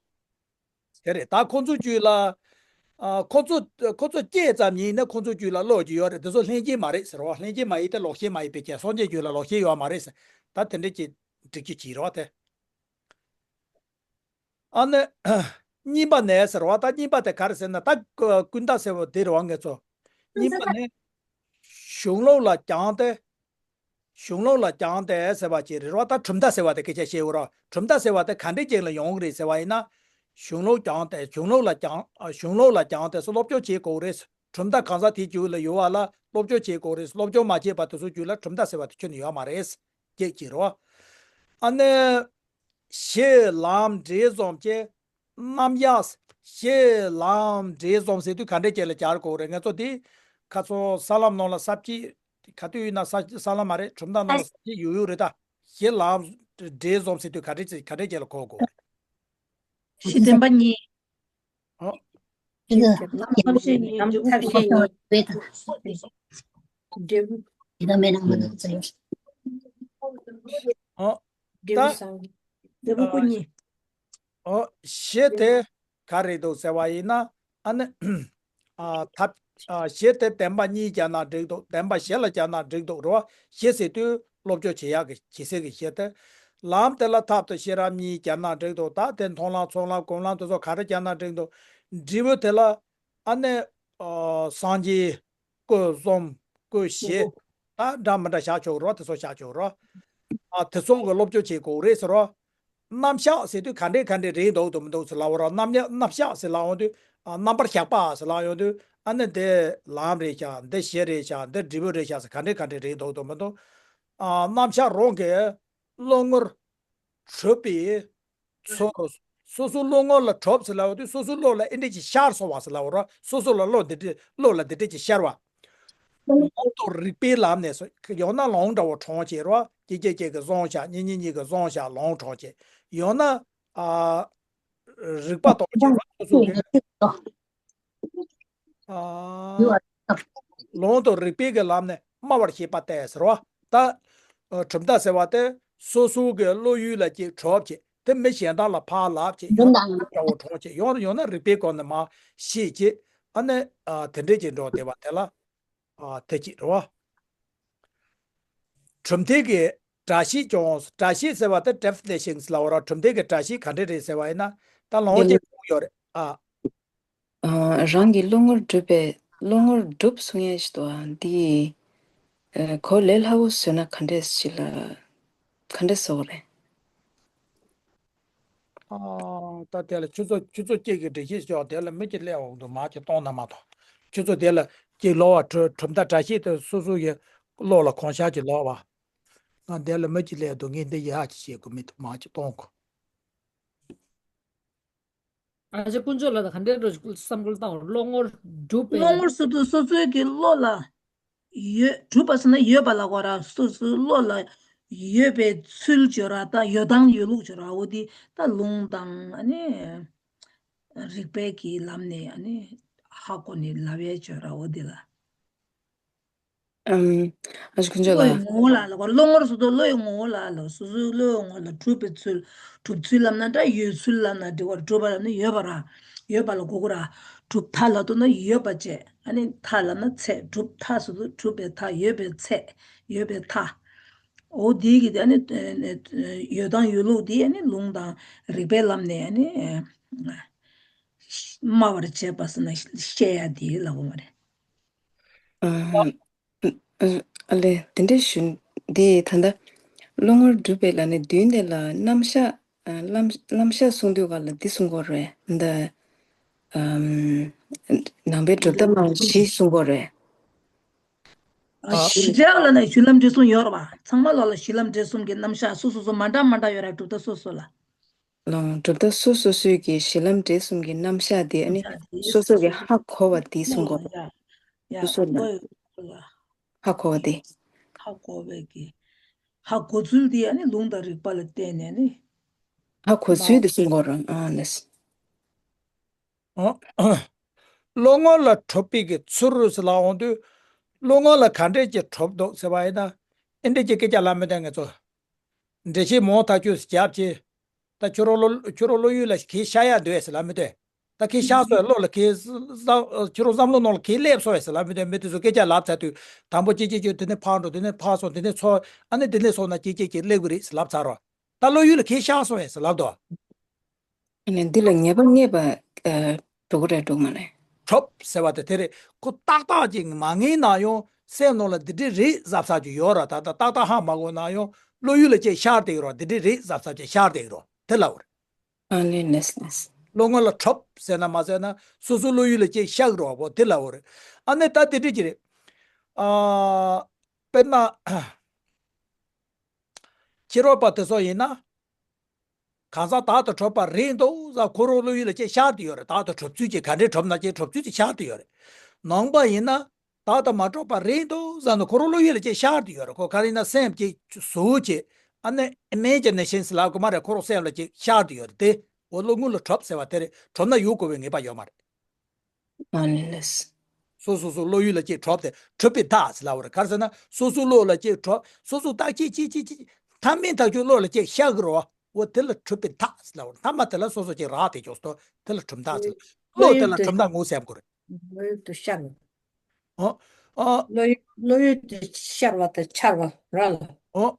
དེ་རེད། ད་ཁོ་ཚོ་རྒྱུད་ལ། ཨ། ཁོ་ཚོ་ཁོ་ཚོ་སྐྱེས་ཙམ་ཡིན་ན་ཁོ་ཚོ་རྒྱུད་ལ་བློ་ཅིག་ཡོད་རེད། དེ་ཚོ་ལྷན་སྐྱེས་མ་རེད་ཟེར་བ། ལྷན་སྐྱེས་མ་ཡིན་ཏེ་ལོག་ཤེས་མ་ཡིན་པའི་ཆ། སངས་རྒྱས་རྒྱུད་ལ་ལོག་ཤེས་ཡོད་མ་རེད་ཟེར། ད་དེ་འདྲ་ཅིག་འགྲིག་རྒྱུ་ཅིག་རེད་བ་དེ། ཨ་ནི། གཉིས་པ་ནས་ཟེར་བ། ད་གཉིས་པ་དེ་ག་རེ་ཟེར་ན། ད་ཀུན་བརྟགས་ཟེར་བ་དེ་རེད་བ་ངེད་ཚོ། གཉིས་པ་ནི། གཞུང་ལུགས་ལ་སྦྱངས་ཏེ། གཞུང་ལུགས་ལ་སྦྱངས་ཏེ་ཟེར་བ་ཅིག་རེད་བ། ད་གྲུབ་མཐའ་ཟེར་བ་དེ་སྐད་ཆ་བཤད་ཡོད་ར། གྲུབ་མཐའ་ཟེར་བ་དེ་ག་འདྲས་ཅིག་ལ་ཡོང་གི་རེད་ཟེར་བ་ཡིན་ན། གཞུང་ལུགས་སྦྱངས་ཏེ། གཞུང་ལུགས་ལ་སྦྱངས། གཞུང་ལུགས་ལ་སྦྱངས་ཏེ་སློབ་སྦྱོང་བྱེད་དགོས་རེད། གྲུབ་མཐའ་གང་ཟག་དེའི་རྒྱུད་ལ་ཡོད་པ་ལ་སློབ་སྦྱོང་བྱེད་དགོས་རེད། སློབ་སྦྱོང་མ་བྱས་པ་དེ་ཚོའི་རྒྱུད་ལ་གྲུབ་མཐའ་ཟེར་བ་དེ་ཁྱོན་ནས་ཡོད་མ་རེད། སྐད་ཅིག་རེད་བ། ཨ་ནི། གཞི་ལམ་འབྲས་གསུམ་གྱི་རྣམ་གཞག་གཞི་ལམ་འབྲས་གསུམ་ཟེར་དུས་ག་འདྲས་ཅིག་ལ་སྦྱར་དགོས་རེད། ང་ཚོ་འདི་ཁ་སང་ས་ལམ་ནང་ལ་ས་བཅད་ག་དུས་ཡིན་ན་ས་ས་ལམ་མ་རེད། གྲུབ་མཐའ་ནང་ལ་ས་བཅད་ཡོད་ཡོད་རེད། ད་གཞི་ལམ་འབྲས་གསུམ་ཟེར་དུས་ག་འདྲས་ཅིག་ག་འདྲས་ཅིག་ལ་གོ་དགོས་རེད། གཞི་བརྟན་པ་གཉིས། ཨོ། ཐབས་ཤེས་གཉིས། ཐབས་ཤེས་གཉིས། འབྲས་བུ། ཨོ། འབྲས་བུ་སངས། འབྲས་བུ་སྐུ་གཉིས། ཨོ། གཞི་དེ་ག་རེ་འདུག་ཟེར་བ་ཡིན་ན། ཨ་ནི། ཨ། ཐབས། ཨ། གཞི་དེ་བདེན་པ་གཉིས་སྦྱར་ན་འགྲིག་འདུག་བདེན་པ་བཞི་ལ་སྦྱར་ན་འགྲིག་འདུག་རེད་བ། གཞི་ཟེར་དུས་སློབ་སྦྱོང་བྱེད་ཡག་གི་བྱེད་སའི་གི་གཞི་དེ། ལམ་དེ་ལ་ཐབས་དང་ཤེས་རབ་གཉིས་སྦྱར་ན་འགྲིག་འདུག་ད་དེ་མཐོང་ལམ་ཚོགས་ལམ་སྒོམ་ལམ་དེ་ཚོ་ག་རེ་སྦྱར་ན་འགྲིག་འདུག་འབྲས་བུ་དེ་ལ། ཨ་ནི། ཨ། སངས་རྒྱས། སྐུ་གསུམ། སྐུ་བཞི། ད་འདྲ་མི་འདྲ་བཞག་ཆོག་རོ། དེ་ཚོ་བཞག་ཆོག་རོ། ཨ། དེ་ཚོ་གི་སློབ་སྦྱོང་བྱེད་དགོས་རེད་ཟེར་རོ། རྣམ་གཞག་ཟེར་དུས་ག་འདྲས་ག་འདྲས་རེད་འདུག་འདུག་མི་འདུག་ཟེར་ལབ་རོ། རྣམ་གཞག་རྣམ་གཞག་ཟེར་ལབ་འོང་དུས། ཨ། རྣམ་པར་གཞག་པ་ཟེར་ལབ་འོང་དུས། ཨ་ནི་འདི་ལམ་རེད་ཤག་འདི་གཞི་རེད་ཤག་འདི་འབྲས་བུ་རེད་ཤག་ཟེར་ག་འདྲས་ག་འདྲས་རེད་འདུག་འདུག་མི་འདུག་ཨ། རྣམ་གཞག་རང་གི་བློ་ངོར་གྲུབ་པའི་ཚུལ། སོ་སོའི་བློ་ངོར་ལ་གྲུབ་ཟེར་ལབ་དུས་སོ་སོའི་བློ་ལ་ཨེ་འདྲས་ཀྱི་ཤར་སོང་བ་ཟེར་ལབ་རོ། སོ་སོ་ལ་བློ་འདི་འདྲས་བློ་ལ་འདི་འདྲས་ཀྱི་ཤར་བ། ལུང་དང་རིགས་པའི་ལམ་ནས་སོ། ཡང་ན་ལུང་འདྲ་བོ་དྲངས་བྱས་རོ། སྐྱེ་སྐྱེ་སྐྱེ་གི་བཟང་བྱ། གཉེན་གཉེན་གཉིས་ཀྱི་བཟང་བྱ་ལུང་དྲངས་བྱས། ཡང་ན། ཨ། རིགས་པ་དང་བཅས་རོ། སོ་སོ་གི། ཨ། ལུང་དང་རིགས་པའི་གི་ལམ་ནས་སྨྲ་བར་བྱེད་པ་སྟེ་ཟེར་བ། ད། ཨ། གྲུབ་མཐའ་ཟེར་བ་དེ་སོ་སོ་གི་བློ་ཡུལ་ལ་ཅིག་གྲུབ་བྱས། དེ་མི་གཞན་དག་ལ་ཕར་ལབ་བྱས། ཡང་ན་འདྲ་བོ་དྲངས་བྱས། ཡང་ཡང་ན་རིགས་པའི་སྒོ་ནས་མར་ཤེས་བྱས། ཨ་ནི། ཨ། དེ་འདྲས་ཀྱི་འགྲོ་བསྡད་པ་དེ་ལ། ཨ། དེ་ཅིག་རེད་བ། གྲུབ་མཐའི་གི་འགྲེལ་བཤད་ཀྱང་། འགྲེལ་བཤད་ཟེར་བ་དེ་definitions་ལབ་ར། གྲུབ་མཐའི་གི་འགྲེལ་བཤད་ག་འདྲས་རེད་ཟེར་བ་ཡིན་ན། ད་ལོངས་སྤྱོད་ཡོད་རེད། ཨ། ཨ། རང་གི་བློ་ངོར་གྲུབ་པའི། བློ་ངོར་གྲུབ་གསུང་ཡས་ཞིག་འདུག་ཨ། འདི། ཨ། གོ་ལས་སླ་བོ་བཟོས་ན་ག་འདྲས་ཞིག་ལ། ག་འདྲས་བཟོ་དགོས་རེད། ཨ། ད་དེ་ལ་ཁྱོད་ཚོ་ཁྱོད་ཚོ་གཅིག་གིས་འགྲེལ་བཤད་ཤོག་དེ་ལ་མི་གཅིག་སླེབས་འོང་དུས་མར་གཅིག་གཏོང་ན་མ་གཏོགས། ཁྱོད་ཚོ་དེ་ལ་གཅིག་ཀློག་པ། གྲུབ་མཐའ་འགྲེལ་བཤད་དེ་སོ་སོ་ཡི་ཀློག་ལ་གང་ཤར་གྱི་ཀློག་པ། ང་དེ་ལ་མི་གཅིག་སླེབས་འདུག་ངས་འདི་ཡག་ཅིག་བྱེད་དགོས་མི་འདུག་མར་གཅིག་གཏོང་དགོས། ཨ་ཅེ་དཀོན་མཆོག་ལགས་དང་ག་འདྲའི་འགྲོ་བསམ་བློ་བཏང་བ། བློ་ངོར་གྲུབ་པའི། བློ་ངོར་སོ་སོ་སོ་སོའི་གི་བློ་ལ་ཡོད། གྲུབ་པ་ཟེར་ན་ཡོད་པ་ལ་གོ་ར། སོ་སོའི་བློ་ལ་ཡོད་པའི་ཚུལ་བརྗོད་ར། ད་ཡོད་དང་ཡོད་ལུགས་བརྗོད་ར། འོ་དེ་ད་ལུང་དང་ཨ་ནི་རིགས་པའི་གི་ལམ་ནས་ཨ་ནི་ཧ་གོ་ནས་ལབ་ཡས་བརྗོད་ར། འོ་དེ་ལ། ཨམ། ཨ་ཅེ་དཀོན་མཆོག་ལགས། བློ་ཡི་ངོ་བོ་ལ་ལ་བློ་ངོར་སོ་སོ་བློ་ཡི་ངོ་བོ་ལ་ལ། སོ་སོའི་བློ་ཡི་ངོ་བོ་ལ་གྲུབ་པའི་ཚུལ། གྲུབ་ཚུལ་ལབ་ན་འདྲ། ཡོད་ཚུལ་ལབ་ན་འགྲིག་པ་རེད། གྲུབ་པ་ལབ་ན་ཡོད་པ་ར། ཡོད་པ་ལ་གོ་དགོས་ར། གྲུབ་མཐའ་ལབ་འདུག་ན་ཡོད་པ་བྱས། ཨ་ནི་མཐའ་ལབ་ན་ཚད། གྲུབ་མཐའ་སོ་སོ་གྲུབ་པའི་མཐའ། ཡོད་པའི་ཚད། ཡོད་པའི་མཐའ། འོ་དེའི་གི་ཨ་ནི་ཡོད་དང་ཡོད་ལུགས་དེ་ཨ་ནི་ལུང་དང་རིགས་པའི་ལམ་ནས་ཨ་ནི་སྨྲ་བར་བྱེད་པ་ཟེར་ན་བཤད་ཡ་དེ་ལབ་དགོས་མ་རེད། ཨ། ཨ་ལེ། དེ་འདྲ་ཞུ། འདི་ད་ལྟ་བློ་ངོར་གྲུབ་པའི་ལ་ནི་མདུན་དེ་ལ་རྣམ་གཞག་ཨ། རྣམ་རྣམ་གཞག་གསུང་དུས་ག་ལ་འདི་གསུང་གོ་རེད། འདི་ཨམ། ནང་པའི་གྲུབ་མཐའ་རྣམ་བཞི་གསུང་གོ་རེད། ཨ། གཞི་འབྲས་ལ་ནི་གཞི་ལམ་འབྲས་གསུམ་ཡོད་རེད་པ། ཚང་མ་ལ་ལ་གཞི་ལམ་འབྲས་གསུམ་གྱི་རྣམ་གཞག་སོ་སོ་སོ་མ་འདྲ་མ་འདྲ་ཡོད་རེད། གྲུབ་མཐའ་སོ་སོ་ལ། ལོང་། གྲུབ་མཐའ་སོ་སོ་སོའི་གི་གཞི་ལམ་འབྲས་གསུམ་གྱི་རྣམ་གཞག་དེ་ཨ་ནི་རྣམ་གཞག་དེ་སོ་སོ་གི་ཧ་གོ་བ་དེ་གསུང་གོ། ཡ་ཡ། སོ་སོ་ལ་ཧ་གོ་བ་དེ། ཧ་གོ་བའི་གི་ཧ་གོ་ཚུལ་དེ་ཨ་ནི་ལུང་དང་རིགས་པ་ལ་བརྟེན་ནས་ནི། ཧ་གོ་ཚུལ་དེ་གསུང་གོ་རང་ཨ་ལས། ཨོ། བློ་ངོར་ལ་གྲུབ་པའི་གི་ཚུལ་ཟེར་ལབ་འོང་དུས། བློ་ངོར་ལ་ག་འདྲས་ཀྱི་གྲུབ་འདུག་ཟེར་བ་ཡིན་ན། ཨེ་འདྲས་ཀྱི་སྐད་ཆ་ལབ་མི་འདོད་ང་ཚོ། འགྲེལ་བཤད་མང་ཐག་ཆོད་རྒྱབ་ཀྱི། ད་ཁྱོད་རང་བློ་ཁྱོད་རང་བློ་ཡུལ་ལ་གས་ཤར་ཡ་འདུག་ཟེར་ལབ་མི་འདོད། ད་གས་ཤར་སོང་བློ་ལ་གས། ཁྱོད་རང་བསམ་བློ་ནང་ལ་གས་སླེབས་སོང་ཟེར་ལབ་མི་འདོད། མི་དེ་ཚོ་སྐད་ཆ་ལབ་ཚར་དུས། དང་པོ་ཅིག་ཅིག་ཅིག་དེ་ནས་ཕར་འགྲོ། དེ་ནས་ཕར་སོང་། དེ་ནས་ཚུར། ཨ་ནི་དེ་ནས་སོང་ན་ཅིག་ཅིག་ཅིག་སླེབས་གི་རེད་ཟེར་ལབ་ཚར་རོ། ད་བློ་ཡུལ་ལ་གས་ཤར་སོང་ཡ་ཟེར་ལབ་དོ། ཨ་ནི་འདི་ལ་ངེས་པ་ངེས་པ་ཨ་འགྲོ་གི་རེད་འགྲོ་གི་མ་རེད། གྲུབ་ཟེར་བ་དེ་དེ་རེད། ཁོ་ཏག་ཏག་ཅིག་མ་ངེས་ན་ཡང་སེམས་ནང་ལ་འདི་འདྲས་རེད་གཟབ་གཟབ་ཅིག་ཡོད་ར། ད་ད་ཏག་ཏག་ཧ་མ་གོ་ན་ཡང་བློ་ཡུལ་ལ་ཅིག་ཤར་བསྡད་ཡོད་ར། འདི་འདྲས་རེད་གཟབ་གཟབ་ཅིག་ཤར་བསྡད་ཡོད་ར། དེ་ལབ་པ་རེད། ཨ་ལེ་ལེས་ལེས། བློ་ངོར་ལ་གྲུབ་ཟེར་ན་མ་ཟེར་ན་སོ་སོ་བློ་ཡུལ་ལ་ཅིག་ཤར་གི་རེད་པ། དེ་ལབ་པ་རེད། ཨ་ནི་ད་དེ་འདྲས་ཅིག་རེད། ཨ། དཔེར་ན། ཕྱི་རོལ་པ་དེ་ཚོ་ཡིན་ན། གང་ཟག་བདག་ཏུ་གྲུབ་པ་རེད་འདུག་ཟེར་ཁོ་རང་བློ་ཡུལ་ལ་ཅིག་ཤར་བསྡད་ཡོད་རེད། བདག་ཏུ་གྲུབ་ཚུལ་ཅིག་ག་འདྲས་གྲུབ་ན་ཅིག་གྲུབ་ཚུལ་ཅིག་ཤར་བསྡད་ཡོད་རེད། ནང་པ་ཡིན་ན་བདག་ཏུ་མ་གྲུབ་པ་རེད་འདུག་ཟེར་ནས་ཁོ་རང་བློ་ཡུལ་ལ་ཅིག་ཤར་བསྡད་ཡོད་རེད། ཁོ་ག་རེ་ཡིན་ན་སེམས་ཅིག་གཟུགས་ཅིག་ཨ་ནི་ཨི་མེ་ཇི་ནེ་ཤན་ཟེར་ལབ་དགོས་མ་རེད། ཁོ་རང་སེམས་ལ་ཅིག་ཤར་བསྡད་ཡོད་རེད་དེ། འོ་བློ་ངོར་ལ་གྲུབ་ཟེར་བ་དེ་རེད། གྲུབ་ན་ཡོང་དགོས་པའི་ངེས་པ་ཡོད་མ་རེད། ཨ་ལེ་ལེས། སོ་སོ་སོ་བློ་ཡུལ་ལ་ཅིག་གྲུབ་སྟེ་གྲུབ་པའི་མཐའ་ཟེར་ལབ་པ་རེད། ག་རེ་ཟེར་ན་སོ་སོ་བློ་ལ་ཅིག་གྲུབ། སོ་སོ་ཐག་ཅིག་ཅིག་ཅིག་ཅིག་མཐའ་མའི་ཐག་ཆོད་བློ་ལ་ཅིག་ཤར་གི་རེད་པ། འོ་དེ་ལ་གྲུབ་པའི་མཐའ་ཟེར་ལབ་པ་རེད། མཐའ་མ་དེ་ལ་སོ་སོ་ཅིག་རག་བསྡད་ཀྱོག་སྟོ། དེ་ལ་གྲུབ་མཐའ་ཟེར། བློ་དེ་ལ་གྲུབ་མཐའ་ངོས་ཟེར་དགོས་རེད། བློ་ཡུལ་དུ་ཤར་བ། ཨོ། ཨོ། བློ་ཡུལ་བློ་ཡུལ་དུ་ཤར་བ་དང་འཆར་བ་ར་ལ། ཨོ།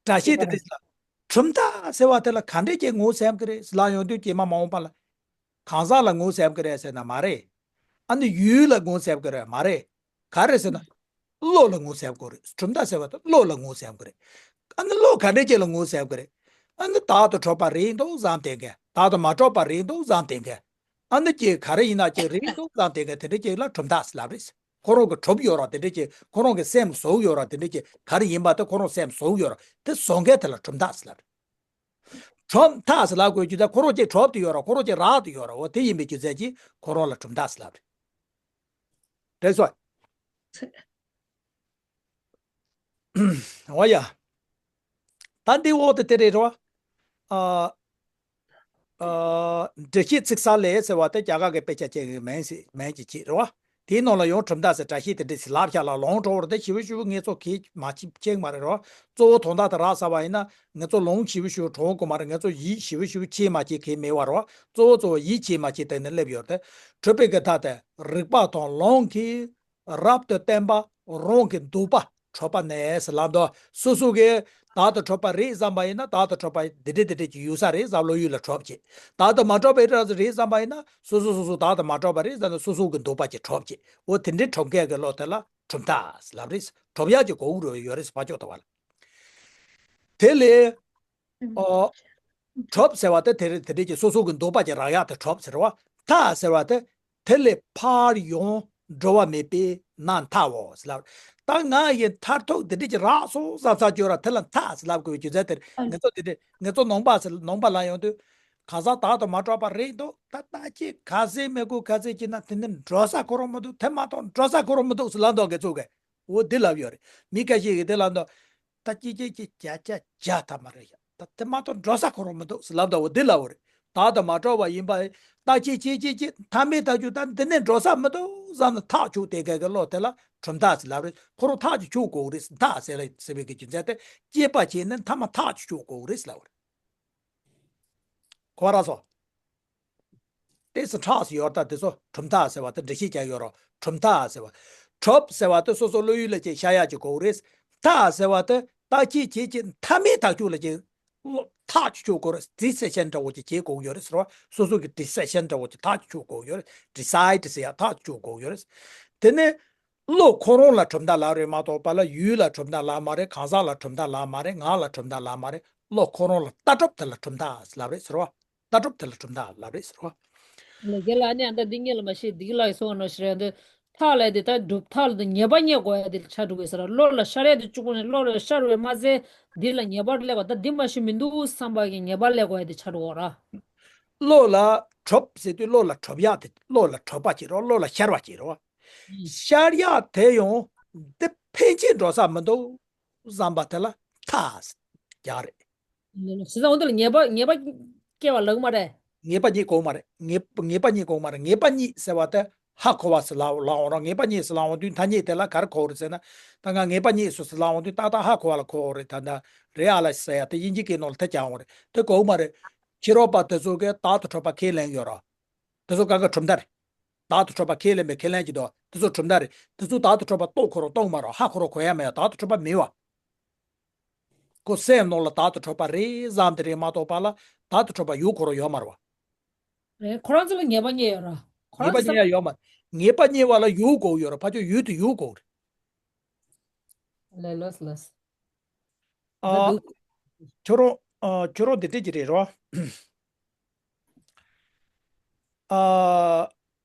སྒྲ་བཤད་དེ་འདྲ་ལ། གྲུབ་མཐའ་ཟེར་བ་དེ་ལ་ག་འདྲས་ཀྱི་ངོས་ཟེར་གི་རེད་ལབ་ཡོང་དུས་རྗེས་མ་མ་འོངས་པ་ལ། གང་ཟག་ལ་ངོས་ཟེར་གི་རེད་ཟེར་ན་མ་རེད། ཨ་ནི་ཡུལ་ལ་ངོས་ཟེར་གི་རེད་མ་རེད། ག་རེ་ཟེར་ན། བློ་ལ་ངོས་ཟེར་གི་རེད། གྲུབ་མཐའ་ཟེར་བ་དེ་བློ་ལ་ངོས་ཟེར་གི་རེད། ཨ་ནི་བློ་ག་འདྲས་ཅིག་ལ་ངོས་ཟེར་གི་རེད། ཨ་ནི་བདག་ཏུ་གྲུབ་པ་རེད་འདུག་བསམ་བསྡད་མཁན། བདག་ཏུ་མ་གྲུབ་པ་རེད་འདུག་བསམ་བསྡད་མཁན། ཨ་ནི་ཅིག་ག་རེ་ཡིན་ན་ཅིག་རེད་འདུག་བསམ་བསྡད་མཁན་དེ་འདྲས་ཅིག་ལ་གྲུབ་མཐའ་ཟེར་ལབ་རེད། ཁོ་རང་གི་གྲུབ་ཡོད་ར་དེ་འདྲས་ཅིག་ཁོ་རང་གི་སེམས་བཟོ་ཡོད་ར་དེ་འདྲས་ཅིག་ག་རེ་ཡིན་པ་དེ་ཁོ་རང་སེམས་བཟོ་ཡོད་ར་དེ་བཟོ་མཁན་དེ་ལ་གྲུབ་མཐའ་ཟེར་ལབ་རེད། གྲུབ་མཐའ་ཟེར་ལབ་དགོས་རྒྱུ་དེ་ཁོ་རང་ཅིག་གྲུབ་བསྡད་ཡོད་ར། ཁོ་རང་ཅིག་རག་བསྡད་ཡོད་ར། འོ་དེ་ཡིན་པའི་རྒྱུ་མཚན་གྱིས་ཁོ་རང་ལ་གྲུབ་མཐའ་ཟེར་ལབ་རེད། རེད་སོ། འོ་ཡ། ད་འདི་འོག་ཏུ་དེ་རེད་རོ། ཨ། ཨ། འགྲེལ་བཤད་ཚིག་གསར་ལས་ཟེར་བ་དེ་རྒྱ་གར་གྱི་དཔེ་ཆ་ཅན་གྱི་མིང་ཞིག་མིང་ཅིག་བྱེད་རོ། དེའི་ནང་ལ་ཡང་གྲུབ་མཐའ་ཟེར་སྒྲ་བཤད་དེ་འདྲ་ཞིག་ལབ་བཞག་ལ་ལོང་འགྲོ་བར་དེ་ཞིབ་ཞིབ་ངས་ཚོ་གིས་མ་ཤེས་ཤེས་མ་རེད་རོ། གཙོ་བོ་དོན་དག་དེ་རག་ཚར་བ་ཡིན་ན་ངས་ཚོ་ལོང་ཞིབ་ཞིབ་གྲོང་གོ་མ་རེད། ངས་ཚོ་ཡིད་ཞིབ་ཞིབ་ཆེས་མ་ཆེས་གིས་མེད་བ་རོ། གཙོ་བོ་གཙོ་བོ་ཡིད་ཆེས་མ་ཆེས་དེ་ནས་སླེབས་ཡོད་དེ། གྲུབ་པའི་གི་མཐའ་དེ་རིགས་པ་དང་ལོང་གིས་རབ་ཏུ་བསྟན་པ་རང་གི་འདོད་པ་གྲུབ་པ་ནས་ལབ་འདུག་སོ་སོ་གིས་བདག་ཏུ་གྲུབ་པ་རེད་བསམ་པ་ཡིན་ན་བདག་ཏུ་གྲུབ་པ་འདི་འདྲས་འདི་འདྲས་ཀྱི་ཡོད་ས་རེད་བསམ་བློ་ཡུལ་ལ་གྲུབ་ཅིག་བདག་ཏུ་མ་གྲུབ་པའི་རང་རེད་བསམ་པ་ཡིན་ན་སོ་སོ་སོ་སོ་བདག་ཏུ་མ་གྲུབ་པ་རེད་བསམ་ན་སོ་སོ་གི་འདོད་པ་ཅིག་གྲུབ་ཅིག་འོ་དེ་འདྲས་གྲུབ་མཁན་གྱི་བློ་དེ་ལ་གྲུབ་མཐའ་ལབ་རེད། གྲུབ་ཡག་གི་གོ་བོ་རུ་ཡོད་རེད་ཕར་ཕྱོགས་དུ་བ་ལ། དེ་ལས། ཨོ། གྲུབ་ཟེར་བ་དེ་དེ་རེད། དེ་འདྲས་ཀྱི་སོ་སོ་གི་འདོད་པ་ཅིག་རག་ཡག་དེ་གྲུབ་ཟེར་བ། མཐའ་ཟེར་བ་དེ། དེ་ལས་ཕར་ཡང་འགྲོ་བ་མེད་པས་ན་མཐའོ་ཟེར་ལབ། ད་ང་ཡི་མཐར་ཐུག་དེ་འདྲས་ཀྱི་རག་སོང་བསམ་ས་སྐྱོ་ར་དེ་ལ་མཐའ་ཟེར་ལབ་དགོས་པའི་རྒྱུ་མཚན་དེ་རེད། ཨ་ངེད་ཚོ་དེ་འདྲས་ངེད་ཚོ་ནང་པ་ཟེར་ནང་པ་ལ་ཡོང་དུས། གང་ཟག་བདག་ཏུ་མ་གྲུབ་པ་རེད་འདུག་ད་ལྟ་ཅི་ག་ཟེ་མི་དགོས་ག་ཟེ་ཅི་ན་དེ་ནི་འགྲོ་ས་ཁོ་རང་མི་འདུག་དེ་མ་གཏོགས་འགྲོ་ས་ཁོ་རང་མི་འདུག་ཟེར་ལབ་འདུག་གི་ཚུགས་གི་འོ་འདི་ལབ་ཡོད་རེད། མི་ཁ་ཤས་ཀྱིས་འདི་ལབ་འདུག་ད་ཅི་ཅི་ཅི་བྱ་བྱ་བྱ་ཐ་མ་རེད་ཡ། ད་དེ་མ་གཏོགས་འགྲོ་ས་ཁོ་རང་མི་འདུག་ཟེར་ལབ་འདུག་འོ་འདི་ལབ་པ་རེད། བདག་ཏུ་མ་གྲུབ་པ་ཡིན་པ། ད་ཅི་ཅི་ཅི་ཅི་ཐ་མའི་ཐག་གཅོད་ད་འདི་ནས་འགྲོ་ས་མི་འདུག་བསམ་ན་ཐག་ཆོད་དེ་ག་གི་བློ་དེ་ལ་གྲུབ་མཐའ་ཟེར་ལབ་རེད། ཁོ་རང་ཐག་ཅིག་ཆོད་དགོས་རེད། བདག་ཟེར་ལ་ཟེར་བའི་གི་རྒྱུ་མཚན་དེ་སྐྱེས་པ་བྱས་ནས་མཐའ་མ་ཐག་ཅིག་ཆོད་དགོས་རེད་ཟེར་ལབ་པ་རེད། གོ་བ་རག་སོང་། ཏོག་ཙམ་ཁྲག་ཟེར་ཡོད་ད་དེ་ཚོ་གྲུབ་མཐའ་ཟེར་བ་དེ་འགྲེལ་བཤད་རྒྱག་ཡོད་རོགས། གྲུབ་མཐའ་ཟེར་བ། གྲུབ་ཟེར་བ་དེ་སོ་སོ་བློ་ཡུལ་ལ་ཅིག་ཤར་ཡག་ཅིག་དགོས་རེད། མཐའ་ཟེར་བ་དེ་བརྟག་དཔྱད་བྱེད་ཀྱི་མཐའ་མའི་ཐག་གཅོད་ལ་ཅིག་ཐག་ཆོད་དགོས་རེད། ཌི་སི་ཤན་འདྲ་བོ་ཅིག་བྱེད་དགོས་ཡོད་རེད་ཟེར་བ། སོ་སོ་གི་ཌི་སི་ཤན་འདྲ་བོ་ཅིག་ཐག་ཆོད་དགོས་ཡོད་རེད། ཌི་སའེ་ཌི་ཟེར་ཡག་ཐག་ཆོད་དགོས་ཡོད་རེད། དེ་ནས་བློ་ཁོ་རང་ལ་གྲུབ་མཐའ་ལབ་རེད་མ་གཏོགས་པ་ལ་ཡུལ་ལ་གྲུབ་མཐའ་ལབ་མ་རེད། གང་ཟག་ལ་གྲུབ་མཐའ་ལབ་མ་རེད། ངག་ལ་གྲུབ་མཐའ་ལབ་མ་རེད། བློ་ཁོ་རང་ལ་ལྟ་གྲུབ་དེ་ལ་གྲུབ་མཐའ་ལབ་རེད་ཟེར་བ། ལྟ་གྲུབ་དེ་ལ་གྲུབ་མཐའ་ལབ་རེད་ཟེར་བ། ལས་རྒྱལ་ལ་ནི་ཨ་འདྲ་འདི་ངེད་ལ་མ་ཤེས་འདི་གི་ལ་ཡི་སོང་ནོ་ཞེས་རེད་འདི། ཐག་ལས་འདི་ད་སྒྲུབ་ཐག་ལ་འདི་ངེས་པ་རྙེད་དགོས་ཡ་འདི་ལ་ཆ་འགྲོ་གི་ཟེར་བློ་ལ་ཤར་ཡ་འདི་གཅིག་པོ་ནི་བློ་ལ་ཤར་བའི་མ་ཟད་འདི་ལ་ངེས་པར་སླེབས་པ་ད་འདི་མ་ཤེས་མི་འདུག་བསམ་པ་གི་ངེས་པར་སླེབས་དགོས་ཡ་འདི་ཆ་འགྲོ་གོ་ར། བློ་ལ་གྲུབ་ཟེར་དུས་བློ་ལ་གྲུབ་ཡ་དེ་བློ་ལ་གྲུབ་པ་བྱེད་རོགས། བློ་ལ་ཤར་བ་བྱེད་རོགས། ཤར་ཡག་དེ་ཡང་འདི་ཕན་ཆད་འགྲོ་ས་མི་འདུག་བསམ་པ་དེ་ལ་ཐག་རྒྱག་རེད། ལགས་ལགས། བྱས་ཙང་འོ་འདི་ལ་ངེས་པ་ངེས་པ་སྐྱེ་བ་ལགས་མ་རེད། ངེས་པ་རྙེད་དགོས་མ་རེད། ངེས་ངེས་པ་རྙེད་དགོས་མ་རེད། ངེས་པ་རྙེད་ཟེར་བ་དེ་ཧ་གོ་བ་ཟེར་ལབ་ལབ་འོང་ར། ངེས་པ་རྙེད་ཟེར་ལབ་འོང་དུས་ཐ་སྙད་དེ་ལ་ག་རེ་གོ་རེད་ཟེར་ན། ད་ང་ངེས་པ་རྙེད་སོང་ཟེར་ལབ་འོང་དུས་ཏག་ཏག་ཧ་གོ་བ་ལ་གོ་འོང་རེད། ད་ད་རེད་ཨ་ལ་ཟེར་ཡ་དེ་དབྱིན་ཇི་སྐད་ནང་ལ་དེ་རྒྱག་འོང་རེད། དེ་གོ་གི་མ་རེད། ཕྱི་རོལ་པ་དེ་ཚོ་གིས་བདག་ཏུ་གྲུབ་པ་ཁས་ལེན་ཡོད་ར། དེ་ཚོ་ག་ག་གྲུབ་མཐའ་རེད། བདག་ཏུ་གྲུབ་པ་ཁས་ལེན་པའི་ཁས་ལེན་གྱི་འདུག་དེ་ཚོ་གྲུབ་མཐའ་རེད། དེ་ཚོ་བདག་ཏུ་གྲུབ་པ་རྟོགས་ཁོ་རང་རྟོགས་མ་རེད། ཧ་ཁོ་རང་གོ་ཡ་མེད་ཡ། བདག་ཏུ་གྲུབ་པ་མེད་བ། ཁོ་སེམས་ནང་ལ་བདག་ཏུ་གྲུབ་པ་རེད་བསམ་དེ་རེད་མ་གཏོགས་པ་ལ་བདག་ཏུ་གྲུབ་པ་ཡོད་ཁོ་རང་ཡོད་མ་རེད་བ། རེད། ཁོ་རང་ཚོ་ལ་ངེས་པ་རྙེད་ཡོད་ར། ཁོ་ངེས་རང་པ་ཚོ་རྙེད་ཡ་ཡོད་མ་རེད། ངེས་པ་རྙེད་པ་ལ་ཡུལ་དགོས་ཡོད་ར། ཕར་ཕྱོགས་ཡུལ་དེ་ཡུལ་དགོས་རེད། ལགས་ལགས་ལགས། ཨ། ཁྱོད་རང་ཨ་ཁྱོད་རང་འདི་འདྲས་ཀྱི་རེད་རོ། ཨ།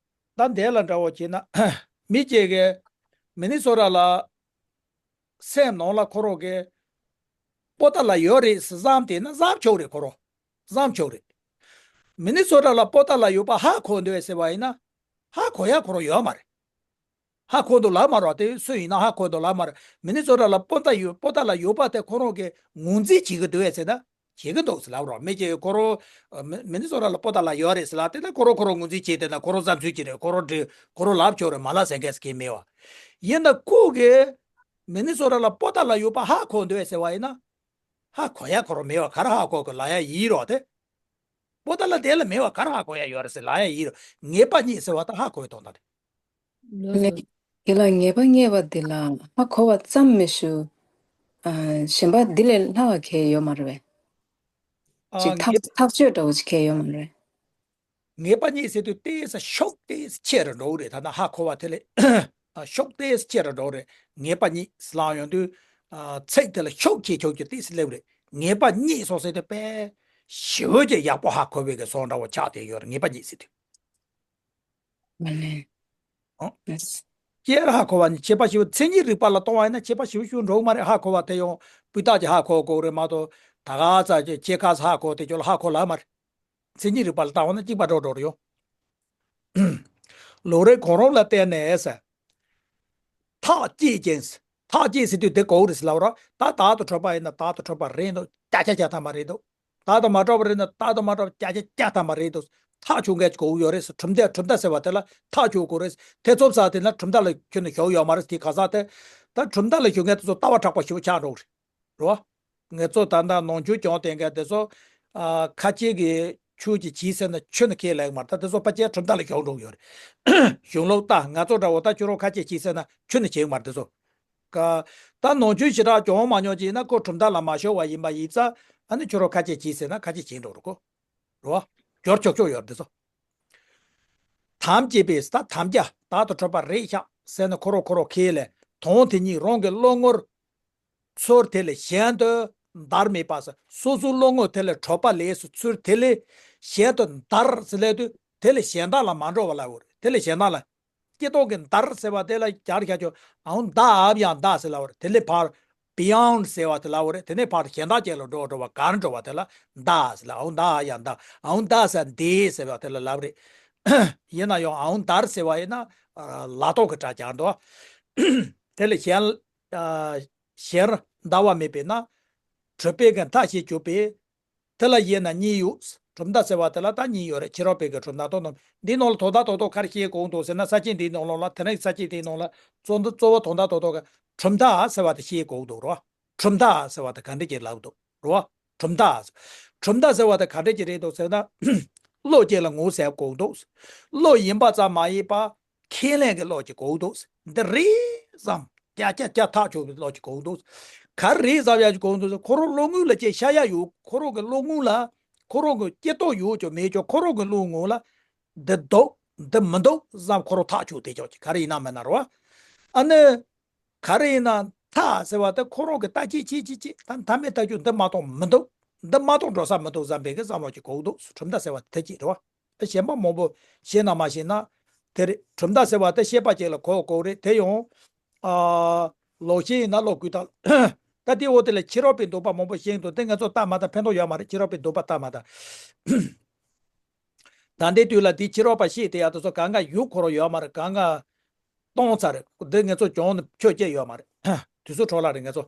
ད་འདས་ལ་འདྲ་བོ་བྱས་ན། མི་གཅིག་གིས་མི་ནི་སོ་ཊ་ལ་སེམས་ནང་ལ་ཁོ་རང་གི་པོ་ཏཱ་ལ་ཡོད་རེད་ཟེར་བསམ་བསྡད་ན་བསམ་ཆོག་རེད། ཁོ་རང་བསམ་ཆོག་རེད། མི་ནི་སོ་ཊ་ལ་པོ་ཏཱ་ལ་ཡོད་པ་ཧ་གོ་འདོད་ཟེར་བ་ཡིན་ན་ཧ་གོ་ཡ་ཁོ་རང་ཡོད་མ་རེད། ཧ་གོ་འདུག་ལབ་མ་རོགས། དེ་སུ་ཡིན་ན་ཧ་གོ་འདུག་ལབ་མ་རོགས། མི་ནི་སོ་ཊ་ལ་པོ་ཏཱ་ཡོད་པོ་ཏཱ་ལ་ཡོད་པ་དེ་ཁོ་རང་གིས་ངོས་འཛིན་བྱེད་ཀྱི་འདུག་ཟེར་ན་བྱེད་ཀྱི་འདུག་ཟེར་ལབ་རོགས། མི་གཅིག་ཁོ་རང་མི་ནི་སོ་ཊ་ལ་པོ་ཏཱ་ལ་ཡོད་རེད་ཟེར་ལབ་དེ་ནི་ཁོ་རང་ཁོ་རང་ངོས་འཛིན་བྱེད་དེ་ན་ཁོ་རང་བསམ་ཚུལ་གྱི་རེད། ཁོ་རང་འདྲི་ཁོ་རང་ལབ་ཆོག་རེད། མ་ལབ་ཟེར་མཁན་ཟེར་མཁན་མེད་བ། ཡིན་ན་ཁོ་གིས་མི་ནི་སོ་ཊ་ལ་པོ་ཏཱ་ལ་ཡོད་པ་ཧ་གོ་འདུག་ཟེར་བ་ཡིན་ན། ཧ་གོ་ཡ་ཁོ་རང་མེད་བ། ག་རེ་ཧ་གོ་གི་ལབ་ཡ་ཡིན་རོགས་དེ། པོ་ཏཱ་ལ་དེ་ལ་མེད་བ་ག་རེ་ཧ་གོ་ཡ་ཡོད་རེད་ཟེར་ལབ་ཡ་ཡིན་རོགས། ངེས་པ་རྙེད་ཟེར་བ་ད་ཧ་གོ་བའི་དོན་དག་རེད། ལགས་སོ། དེ་ལ་ངེས་པ་རྙེད་པ་དེ་ལ་ཧ་གོ་བ་ཙམ་མི་ཞུ། ཨ། གཞན་པ་འདི་ལས་ལྷག་པ་གང་ཡང་ཡོད་མ་རེད་པས། ཨ། ཅིག་ཐག་ངེས་ཐག་གཅོད་འདྲ་བོ་ཅིག་གང་ཡང་ཡོད་མ་རེད། ངེས་པ་རྙེད་ཟེར་དུས་ཏོག་ཙམ་ཤུགས་ཏོག་ཙམ་ཆེ་རུ་འགྲོ་གི་རེད། ད་ནི་ཧ་གོ་བ་དེ་ལས་ཨ་ཤུགས་ཏོག་ཙམ་ཆེ་རུ་འགྲོ་གི་རེད། ངེས་པ་རྙེད་ཟེར་ལབ་ཡོང་དུས་ཨ་ཚིག་དེ་ལ་ཤུགས་ཆེ་ཆུང་གི་ཏོག་ཙམ་སླེབས་རེད། ངེས་པ་རྙེད་སོང་ཟེར་དུས་དཔེ་ཞེ་པོ་ཅིག་ཡག་པོ་ཧ་གོ་བའི་གི་བཟོ་འདྲ་བོ་ཆགས་བསྡད་ཡོད་རེད། ངེས་པ་རྙེད་ཟེར་དུས། ཨ་ནི། ཨོ། ལགས། སྐྱེ་ར་ཧ་གོ་བ་ནི་ཁྱད་པར་ཞེ་པོ། མཚན་ཉིད་རིག་པ་ལ་ལྟོས་པ་ཡིན་ན་ཁྱད་པར་ཞེ་པོ་ཞིག་འགྲོ་གི་མ་རེད། ཧ་གོ་བ་དེ་ཡང་སྤུས་དག་ཅིག་ཧ་གོ་དགོས་རེད་མ་གཏོགས་ད་ག་ཚ་ཅིག་སྐྱེ་ཁ་ས་ཧ་གོ་དེ་ཅོ་ལ་ཧ་གོ་ལ་མ་རེད། མཚན་ཉིད་རིག་པ་ལ་ལྟ་བ་ན་གཅིག་པ་འགྲོ་འགྲོ་རེད་ཡོང་། ལོ་རེ་གང་རུང་ལ་བརྟེན་ནས་ཟེར། ཐག་བཅད་ཅིང་། ཐག་བཅད་ཟེར་དུས་དེ་གོ་རེད་ཟེར་ལབ་ར། ད་བདག་ཏུ་གྲུབ་པ་ཡིན་ན་བདག་ཏུ་གྲུབ་པ་རེད་འདུག་ཅ་ཆ་ཅ་ཐ་མ་རེད་འདུག་བདག་ཏུ་མ་གྲུབ་པ་རེད་ན་བདག་ཏུ་མ་གྲུབ་ཅ་ཆ་ཅ་ཐ་མ་རེད་འདུག་ཐག་ཆོད་མཁན་གོ་གི་ཡོད་རེད་ཟེར། གྲུབ་མཐའ་གྲུབ་མཐའ་ཟེར་བ་དེ་ལ་ཐག་ཆོད་དགོས་རེད་ཟེར། ཐེ་ཚོམ་ཟ་དེ་ན་གྲུབ་མཐའ་ལ་ཁྱོན་ནས་ཞུགས་ཡོད་མ་རེད། དེ་ག་ས་དེ། ད་གྲུབ་མཐའ་ལ་ཞུགས་མཁན་དེ་ཚོ་ལྟ་བ་དྲག་པོ་ཞེ་པོ་ཆགས་འགྲོ་གི་རེད། རེད་བ། ངེད་ཚོ་ད་ལྟ་ནང་ཆོས་སྦྱོང་བསྡད་མཁན་དེ་ཚོ། ཨ། ཁ་ཆེ་གི་ཆོས་ཀྱི་བྱིས་ཟེར་ན་ཁྱོན་ནས་ཁས་ལེན་གི་མ་རེད། ད་དེ་ཚོ་ཕལ་ཆེར་གྲུབ་མཐའ་ལ་ཞུགས་འགྲོ་གི་ཡོད་རེད། གཞུང་ལུགས་ད་ང་ཚོ་འདྲ་བོ་ད་ཁྱོད་རང་ཁ་ཆེ་བྱིས་ཟེར་ན་ཁྱོན་ནས་བྱེད་གི་མ་རེད་དེ་ཚོ། ཀ། ད་ནང་ཆོས་ཞེ་དྲག་སྦྱོང་མ་མྱོང་ཅིག་ཡིན་ན་ཁོ་གྲུབ་མཐའ་ལ་མ་ཞུགས་པ་ཡིན་པ་ཡིན་ཙང་ཨ་ནི་ཁྱོད་རང་ཁ་ཆེ་བྱིས་ཟེར་ན་ཁ་ཆེ་བྱེད་འགྲོ་རེད་ཁོ། རེད་བ། སྦྱོར་ཆོག་ཆོག་ཡོད་རེད་དེ་ཚོ། དམ་བཅས་པས་ད་དམ་བཅའ་བདག་ཏུ་གྲུབ་པ་རེད་ཤག་ཟེར་ན་ཁོ་རང་ཁོ་རང་ཁས་ལེན། དོན་དེ་ཉིད་རང་གི་བློ་ངོར་ཚུར་དེ་ལས་གཞན་དུ་འདར་མེད་པ་ཟེར། སོ་སོའི་བློ་ངོར་དེ་ལས་གྲུབ་པ་ལས་སུ་ཚུར་དེ་ལས་གཞན་དུ་འདར་ཟེར་ལབ་དུས་དེ་ལས་གཞན་དག་ལ་མ་འགྲོ་བ་ལབ་དགོས་རེད། དེ་ལས་གཞན་དག་ལ། སྐྱེ་ཐོག་གི་འདར་ཟེར་བ་དེ་ལ་རྒྱ་ར་ཁྱ་ཆོ་ཨའུ་འདའ་ཨབ་ཡང་འདའ་ཟེར་ལབ་པ་རེད། དེ་ལས་ཕར་ beyond ཟེར་བ་དེ་ལབ་པ་རེད། དེ་ནས་ཕར་གཞན་དག་ཅིག་ལ་འགྲོ་འགྲོ་བ་གར་འགྲོ་བ་དེ་ལ་འདའ་ཟེར་ལ། ཨའུ་འདའ་ཡ་འདའ། ཨའུ་འདའ་ཟེར་འདེ་ཟེར་བ་དེ་ལ་ལབ་རེད། ཡིན་ན་ཡང་ཨའུ་འདར་ཟེར་བ་ཡིན་ན་ལ་ཏོག་གི་སྒྲ་སྦྱར་འདུག་དེ་ལ་གཞན་གཞན་འདའ་བ་མེད་པས་ན། གྲུབ་པའི་གི་མཐའ་ཞེས་གྱུར་པའི། དེ་ལ་དབྱེ་ན་གཉིས་ཡོད། གྲུབ་མཐའ་ཟེར་བ་དེ་ལ་ད་གཉིས་ཡོད་རེད། ཕྱི་རོལ་པའི་གི་གྲུབ་མཐའ་དང་ནང་། འདིའི་ནང་ལ་དོན་དག་ཏོག་ཏོག་ག་རེ་ཤེས་དགོས་འདུག་ཟེར་ན། ས་བཅད་འདིའི་ནང་ལོགས་ལ། དེ་རིང་ས་བཅད་འདིའི་ནང་ལ་གཙོ་འདི་གཙོ་བོ་དོན་དག་ཏོག་ཏོག་གི་གྲུབ་མཐའ་ཟེར་བ་དེ་ཤེས་དགོས་འདུག་རོ། གྲུབ་མཐའ་ཟེར་བ་དེ་ག་འདྲ་ཅིག་ལབ་འདུག་རོ། གྲུབ་མཐའ། གྲུབ་མཐའ་ཟེར་བ་དེ་ག་འདྲ་ཅིག་རེད་འདུག་ཟེར་ན། བློ་ཅིག་ལ་ངོ་ཟེར་དགོས་འདུག་བློ་ཡིན་པ་ཙམ་མ་ཡིན་པ། ཁས་ལེན་གྱི་བློ་ཅིག་དགོས་འདུག་འདི་རེད་བསམ། བརྒྱ་ཆ་བརྒྱ་ཐག་ཆོད་པའི་བློ་ཅིག་དགོས་འདུག་ག་རེ་བསམ་ཡག་ཅིག་དགོས་འདུག་ཁོ་རང་བློ་ངོ་ལ་ཅིག་ཤར་ཡག་ཡོད། ཁོ་རང་གི་བློ་ངོ་ལ། ཁོ་རང་གི་སྐྱེ་སྟོབས་ཡོད་ཀྱང་མེད་ཀྱང་ཁོ་རང་གི་བློ་ངོ་ལ། འདི་འདུག་འདི་མི་འདུག་བསམ། ཁོ་རང་ཐག་ཆོད་བསྡད་ཀྱག་ཅིག་ག་རེ་ཡིན་ན་མིན་ན་རེད་བ། ཨ་ནི། ག་རེ་ཡིན་ན་མཐའ་ཟེར་བ་དེ་ཁོ་རང་གི་ལྟ་ཅི་ཅི་ཅི་ཅི་ད་མཐའ་མའི་ལྟ་རྒྱུ་འདི་མ་གཏོགས་མི་འདུག་འདི་མ་གཏོགས་འགྲོ་ས་མི་འདུག་བསམ་པའི་གི་བསམ་བློ་ཅིག་དགོས་འདུག་གྲུབ་མཐའ་ཟེར་བ་དེ་ཅིག་རེད་བ། གཞན་པ་མང་པོ་ཤེས་ན་མ་ཤེས་ན་དེ་རེད། གྲུབ་མཐའ་ཟེར་བ་དེ་ཤེས་པ་ཅིག་ལ་གོ་དགོས་རེད། དེ་ཡང་ཨ་ལོག་ཤེས་ཡིན་ན་ལོག་དགོས་ད། ད་དེ་འོག་དེ་ལ་ཕྱི་རོལ་པའི་འདོད་པ་མང་པོ་ཤེས་འདུག་དེ་ང་ཚོ་ལྟ་མ་ལྟ་ཕན་ཐོགས་ཡོད་མ་རེད། ཕྱི་རོལ་པའི་འདོད་པ་ལྟ་མ་ལྟ། ད་ལྟའི་དུས་ལ་དེ་ཕྱི་རོལ་པ་ཤེས་དེ་ཡག་དེ་ཚོ་གང་ག་ཡུལ་འཁོར་ཡོད་མ་རེད། གང་ག་གཏོང་ཚར་རེད། འདི་ངེད་ཚོ་གྱོང་ནི་ཆོད་སྐྱེས་ཡོད་མ་རེད། དུས་ཚོད་འཕྲོ་བརླག་རེད་ངེད་ཚོ།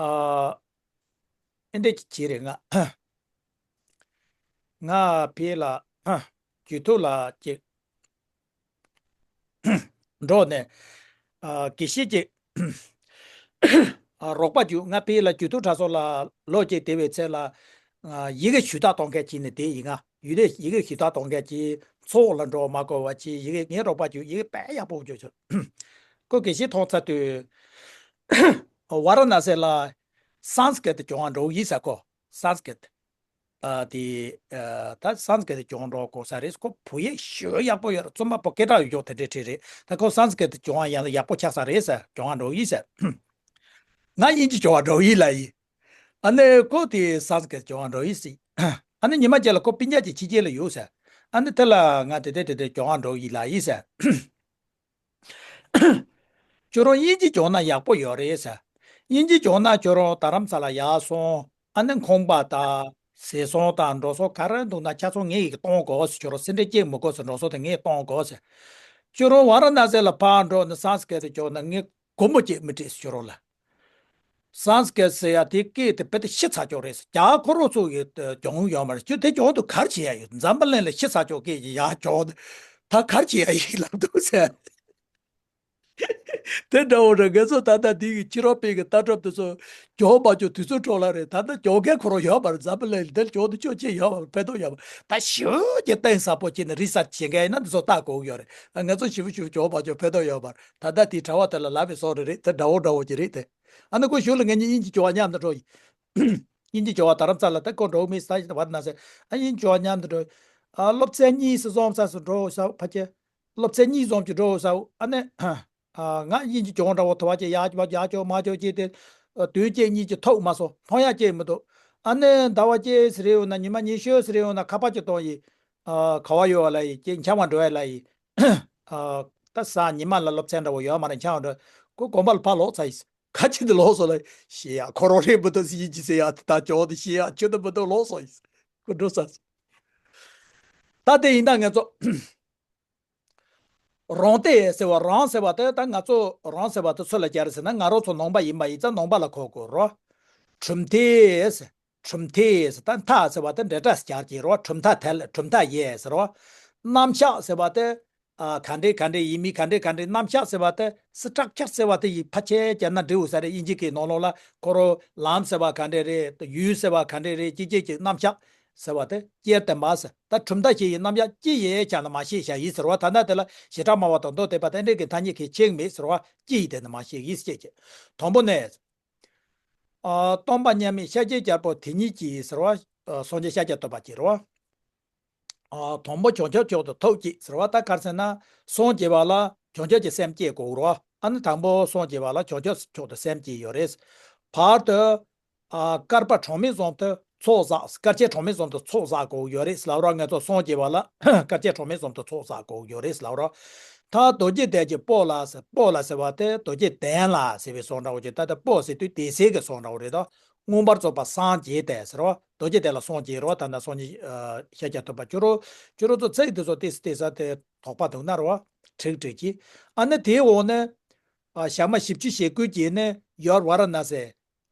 ཨ། ཨེ་འདྲས་ཀྱི་བྱེད་རེད་ང་། ང་ཕེ་ལ་ཨ་ཇུས་ཐུབ་ལ་ཅིག་འགྲོ་ནས་ཨ་དགེ་བཤེས་ཀྱི་ཨ་རོགས་པ་རྒྱུ། ང་ཕེ་ལ་ཇུས་ཐུབ་གྲྭ་ཚང་ལ་ལོ་གཅིག་བསྡད་པའི་ཚེ་ལ། ཨ་ཡི་གེ་ཞུ་དག་གཏོང་མཁན་གྱིས་ནི་དེ་ཡིན་ང་། ཡུལ་ལས་ཡི་གེ་ཞུ་དག་གཏོང་མཁན་གྱིས་ཚོགས་ལ་འགྲོ་མ་དགོས་པ་གྱིས་ཡི་གེ་ངའི་རོགས་པ་རྒྱུ་ཡི་གེ་དཔེ་ཡག་པོ་བརྗོད་ཆོག་ཁོ་དགེ་བཤེས་མཐོང་ཚར་དུས། ཝཱ་ར་ཎ་སི་ལ་སཾ་སྐྲྀ་ཏ་སྦྱོང་བ་འགྲོ་ཡིན་ས་ཁོ། སཾ་སྐྲྀ་ཏ། ཨ་དེ་ཨ་ད་སཾ་སྐྲྀ་ཏ་སྦྱོང་འགྲོ་དགོས་ས་རེད། ཁོ་བོད་ཡིག་ཞེ་ཡག་པོ་ཡོད་རེད། བཙུན་མ་པོ་སྐད་གྲགས་ཡོད་ཀྱོག་དེ་འདྲའི་ཁྲིད་རེད། ད་ཁོ་སཾ་སྐྲྀ་ཏ་སྦྱོང་བ་ཡང་ཡག་པོ་ཆགས་ས་རེད་ཟེར། སྦྱོང་བ་འགྲོ་ཡིན་ཟེར། ང་དབྱིན་ཇི་སྦྱོང་བ་འགྲོ་ཡིན་ལ་ཡིན། ཨ་ནི་ཁོ་དེ་སཾ་སྐྲྀ་ཏ་སྦྱོང་བ་འགྲོ་ཡིན་ཟེར། ཨ་ནི་ཉི་མ་གཅིག་ལ་ཁོ་སྤུན་ཀྱག་ཅིག་ཕྱི་རྒྱལ་ལ་ཡོད་ཟེར། ཨ་ནི་དེ་ལ་ང་དེ་འདྲ་དེ་འདྲ་སྦྱོང་བ་འགྲོ་ཡིན་ལ་ཡིན་ཟེར། ཁྱོད་རང་དབྱིན་ཇི་སྦྱོང་ན་ཡག་པོ་ཡོད་རེད་ཟེར། དབྱིན་ཇི་སྦྱོང་ན་ཁྱོད་རང་རྡ་རམ་ས་ལ་ཡར་སོང་། ཨ་ནི་ཁང་པ་དང་ཟས་སོང་དང་འགྲོ་སོང་ག་རེ་འདུག་ན་ཆ་ཚང་ངས་ཡིག་གཏོང་དགོས་ཟེར། ཁྱོད་རང་སེ་འབྲས་སྐྱེལ་མི་དགོས་ཟེར། འགྲོ་སོང་དེ་ངས་གཏོང་དགོས་ཟེར། ཁྱོད་རང་ཝཱ་ར་ཎ་སི་ལ་ཕར་འགྲོ་ནས་སཾ་སྐྲྀ་ཏ་སྦྱོང་ན་ངས་སྒོར་མོ་གཅིག་མི་སྤྲད་ཟེར། ཁྱོད་རང་ལ། སཾ་སྐྲྀ་ཏ་ཟེར་ཡ་དེ་སྐད་དེ་དཔེ་དེ་ཤི་ཚར་ཀྱོག་རེད་ཟེར། རྒྱ་ཁོ་རང་ཚོ་ཡི་སྦྱོང་ཡོད་མ་རེད། ཁྱོད་དེ་སྦྱོང་དུས་ག་རེ་བྱེད་ཡ་ཡོད། འཛམ་བུ་གླིང་ལ་ཤི་ཚར་ཀྱོག་སྐད་ཀྱི་ཡ་སྦྱོང་། ད་ག་རེ་བྱེད་ཡ་ཡིན་ལབ་འདུག་ཟེར། དེ་འདྲ་བོ་རེད། ང་ཚོ་ད་ལྟ་འདི་གི་ཕྱི་རོལ་པའི་གི་ལྟ་གྲུབ་དེ་ཚོ་སྦྱོང་མ་བཅུག་དུས་ཚོད་འཕྲོ་བརླག་རེད། ད་ལྟ་སྦྱོང་མཁན་ཁོ་རང་ཡོད་མ་རེད། འཛམ་བུ་གླིང་འདིར་སྦྱོང་དུ་ཆོག་ཅེས་ཡོད་མ་རེད། ཕན་ཐོགས་ཡོད་མ་རེད། ད་ཞེ་གི་གཏིང་ཟབ་པོ་བྱས་ནས་རི་སར་ཆི་བྱེད་མཁན་ཡིན་ན་འདི་ཚོ་ལྟ་དགོས་ཀྱི་ཡོད་རེད། ང་ཚོ་ཞེ་པོ་ཞེ་པོ་སྦྱོང་མ་བཅུག་ཕན་ཐོགས་ཡོད་མ་རེད། ད་ལྟ་དེའི་གྲྭ་པ་དེ་ལ་ལབ་པའི་བཟོ་འདྲ་རེད། དེ་འདྲ་བོ་འདྲ་བོ་ཅིག་རེད་དེ། ཨ་ནི་ཁོ་གཞུག་ལ་ངེད་གཉིས་དབྱིན་ཇི་སྦྱོང་བ་མཉམ་དུ་འགྲོ་ཡིན། དབྱིན་ཇི་སྦྱོང་བ་རྡ་རམ་ས་ལ། ད་ཁོ་འགྲོ་མི་ས་ཡིན་བར་ན་ཟེར། ཨ་དབྱིན་ཇི་སྦྱོང་བ་མཉམ་དུ་འགྲོ་ཡིན། ཨ་སློབ་ཚན་གཉིས་སུ་སོང་ས་སུ་འགྲོ་ས་ཕ་ཁྱེད། སློབ་ཚན་གཉིས་ཙམ་གྱི་འགྲོ་ས། ཨ་ནི། ཨ་ང་དབྱིན་ཇི་སྦྱོང་འདྲ་བོ་ཐོ་བ་ཅེ་ཡག་པ་ཡག་ཅོ་མ་ཅོ་ཅེ་དེ། ཨ་དུས་གཅིག་གཉིས་ཀྱི་ཐུག་མ་སོང་། མཐོང་ཡག་ཅེ་མི་འདུག་ཨ་ནི་ཟླ་བ་གཅིག་ཟེར་ཡོད་ན། ཉི་མ་ཉི་ཤུ་ཟེར་ཡོད་ན། ཁ་པར་ཅིག་གཏོང་ཡིན། ཨ་ག་བ་ཡོད་བ་ལ་ཡིན། ཅེ་འཆམ་བ་འགྲོ་ཡ་ལ་ཡིན། ཨ་ད་ས་ཉི་མ་ལ་སློབ་ཚན་འདྲ་བོ་ཡོད་མ་རེད། འཆམ་བ་འགྲོ། ཁོ་དགོན་པ་ལ་ཕར་ལོག་ཚར་ཡིན། ག་ཅི་འདི་ལོག་སོང་ལ་ཤེས་ཡ། ཁོ་རང་རེད་མི་འདུག་ཟེར་ཡིན་གྱི་ཟེར་ཡ། ད་ཅོག་དེ་ཤེས་ཡ་ཆུ་དེ་མི་འདུག་ལོག་སོང་ཡིན། ཁོ་འགྲོ་ཚར་སོང་། ད་དེ་ཡིན་ད་ང་ཚོ། རང་སྡེ་ཟེར་བ། རང་ཟེར་བ་དེ་ད་ང་ཚོ་རང་ཟེར་བ་དེ་སུ་ལ་སྦྱར་ཟེར་ན། ང་རང་ཚོ་ནང་པ་ཡིན་པ་ཡིན་ཙང་ནང་པ་ལ་གོ་དགོས་རོ། གྲུབ་མཐའ་ཟེར། གྲུབ་མཐའ་ཟེར། ད་མཐའ་ཟེར་བ་དེ་འབྲེལ་སྒྲ་སྦྱར་གྱི་རོ། གྲུབ་མཐའ་དེ་ལ་གྲུབ་མཐའ་ཡས་ཟེར་རོ། རྣམ་གཞག་ཟེར་བ་དེ་ཨ་ག་འདྲས་ག་འདྲས་ཡིན་མིན། ག་འདྲས་ག་འདྲས། རྣམ་གཞག་ཟེར་བ་དེ་སི་ཊྲག་ཅར་ཟེར་བ་དེ་ཡི་ཕལ་ཆེར་སྦྱར་ན་འགྲིག་འོ་ས་རེད། དབྱིན་ཇི་གི་ནང་ལོགས་ལ་ཁོ་རང་ལམ་ཟེར་བ་ག་འདྲས་རེད། ཡུལ་ཟེར་བ་ག་འདྲས་རེད། ཅི་ཅི་ཅི་རྣམ་གཞག་ཟེར་བ་དེ་སྐྱེལ་བསྟན་པ་ཟེར། ད་གྲུབ་མཐའ་ཞེས་པའི་རྣམ་གཞག་ཅི་ཡིན་ཆ་ནས་མ་ཤེས་བཞག་ཡིན་ཟེར་བ། ད་ལྟ་དེ་ལ་བྱེ་བྲག་སྨྲ་བ་དང་མདོ་སྡེ་པ་དེ་འདྲས་ཀྱི་ཐ་སྙད་གལ་ཆེན་མེད་ཟེར་བ། ཅི་ཡིན་དེ་ནས་མ་ཤེས་ཡིན་ཟེར་བྱེད་ཀྱི། དང་པོ་ནས། ཨ་སྟོང་པ་མཉམ་མེད་ཤཱཀྱའི་རྒྱལ་པོ་དེ་ཉིད་ཀྱིས་ཟེར་བ། ཨ་སངས་རྒྱས་ཤཱཀྱ་ཐུབ་པ་ཀྱིས་རེད་བ། ཨ་དང་པོ་བྱང་ཆུབ་མཆོག་ཏུ་ཐུགས་བསྐྱེད་ཟེར་བ་ད་ག་རེ་ཟེར་ན། སངས་རྒྱས་པ་ལ་བྱང་ཆུབ་ཀྱི་སེམས་བསྐྱེད་དགོས་རེད་བ། ཨ་ནི་དང་པོ་སངས་རྒྱས་པ་ལ་བྱང་ཆུབ་མཆོག་ཏུ་སེམས་བསྐྱེད་ཡོད་རེད། བར་དུ། ཨ་བསྐལ་པ་གྲངས་མེད་ཙམ་དུ་ཚོགས་བསགས། བསྐལ་ཆེན་གྲངས་མེད་ཙམ་དུ་ཚོགས་བསགས་དགོས་ཡོད་རེད་ལབ་ར། ང་ཚོ་སངས་རྒྱས་པ་ལ་བསྐལ་ཆེན་གྲངས་མེད་ཙམ་དུ་ཚོགས་བསགས་དགོས་ཡོད་རེད་ལབ་ར། ད་རྡོ་རྗེ་གདན་གྱི་པོ་ལ་ཟེར། པོ་ལ་ཟེར་བ་དེ་རྡོ་རྗེ་གདན་ལ་ཟེར་བའི་གསུང་འདྲ་བོ་ཅིག་ད་ལྟ་པོ་ཟེར་དུས་དེ་སྲས་ཀྱི་གསུང་འདྲ་བོ་རེད་དོ། མངོན་པར་རྫོགས་པར་སངས་རྒྱས་ཏེ་ཟེར་བ། རྡོ་རྗེ་གདན་ལ་སངས་རྒྱས་རོ། ད་ལྟ་སངས་རྒྱས་ཤཱཀྱ་ཐུབ་པ་ཅོ་རོ། ཅོ་རོ་ཚོ་ཚིག་དེ་ཚོ་ཏེས་ཏེས་ས་དེ་དོགས་པ་འདུག་ན་རོ། ཁྲིག་ཁྲིག་གྱིས། ཨ་ནི་དེའི་འོག་ནས། ཨ་ཞག་མ་བཞི་བཅུ་ཞེ་དགུ་གྱིས་ནི་ཡར་ཝཱ་ར་ཎཱ་སི།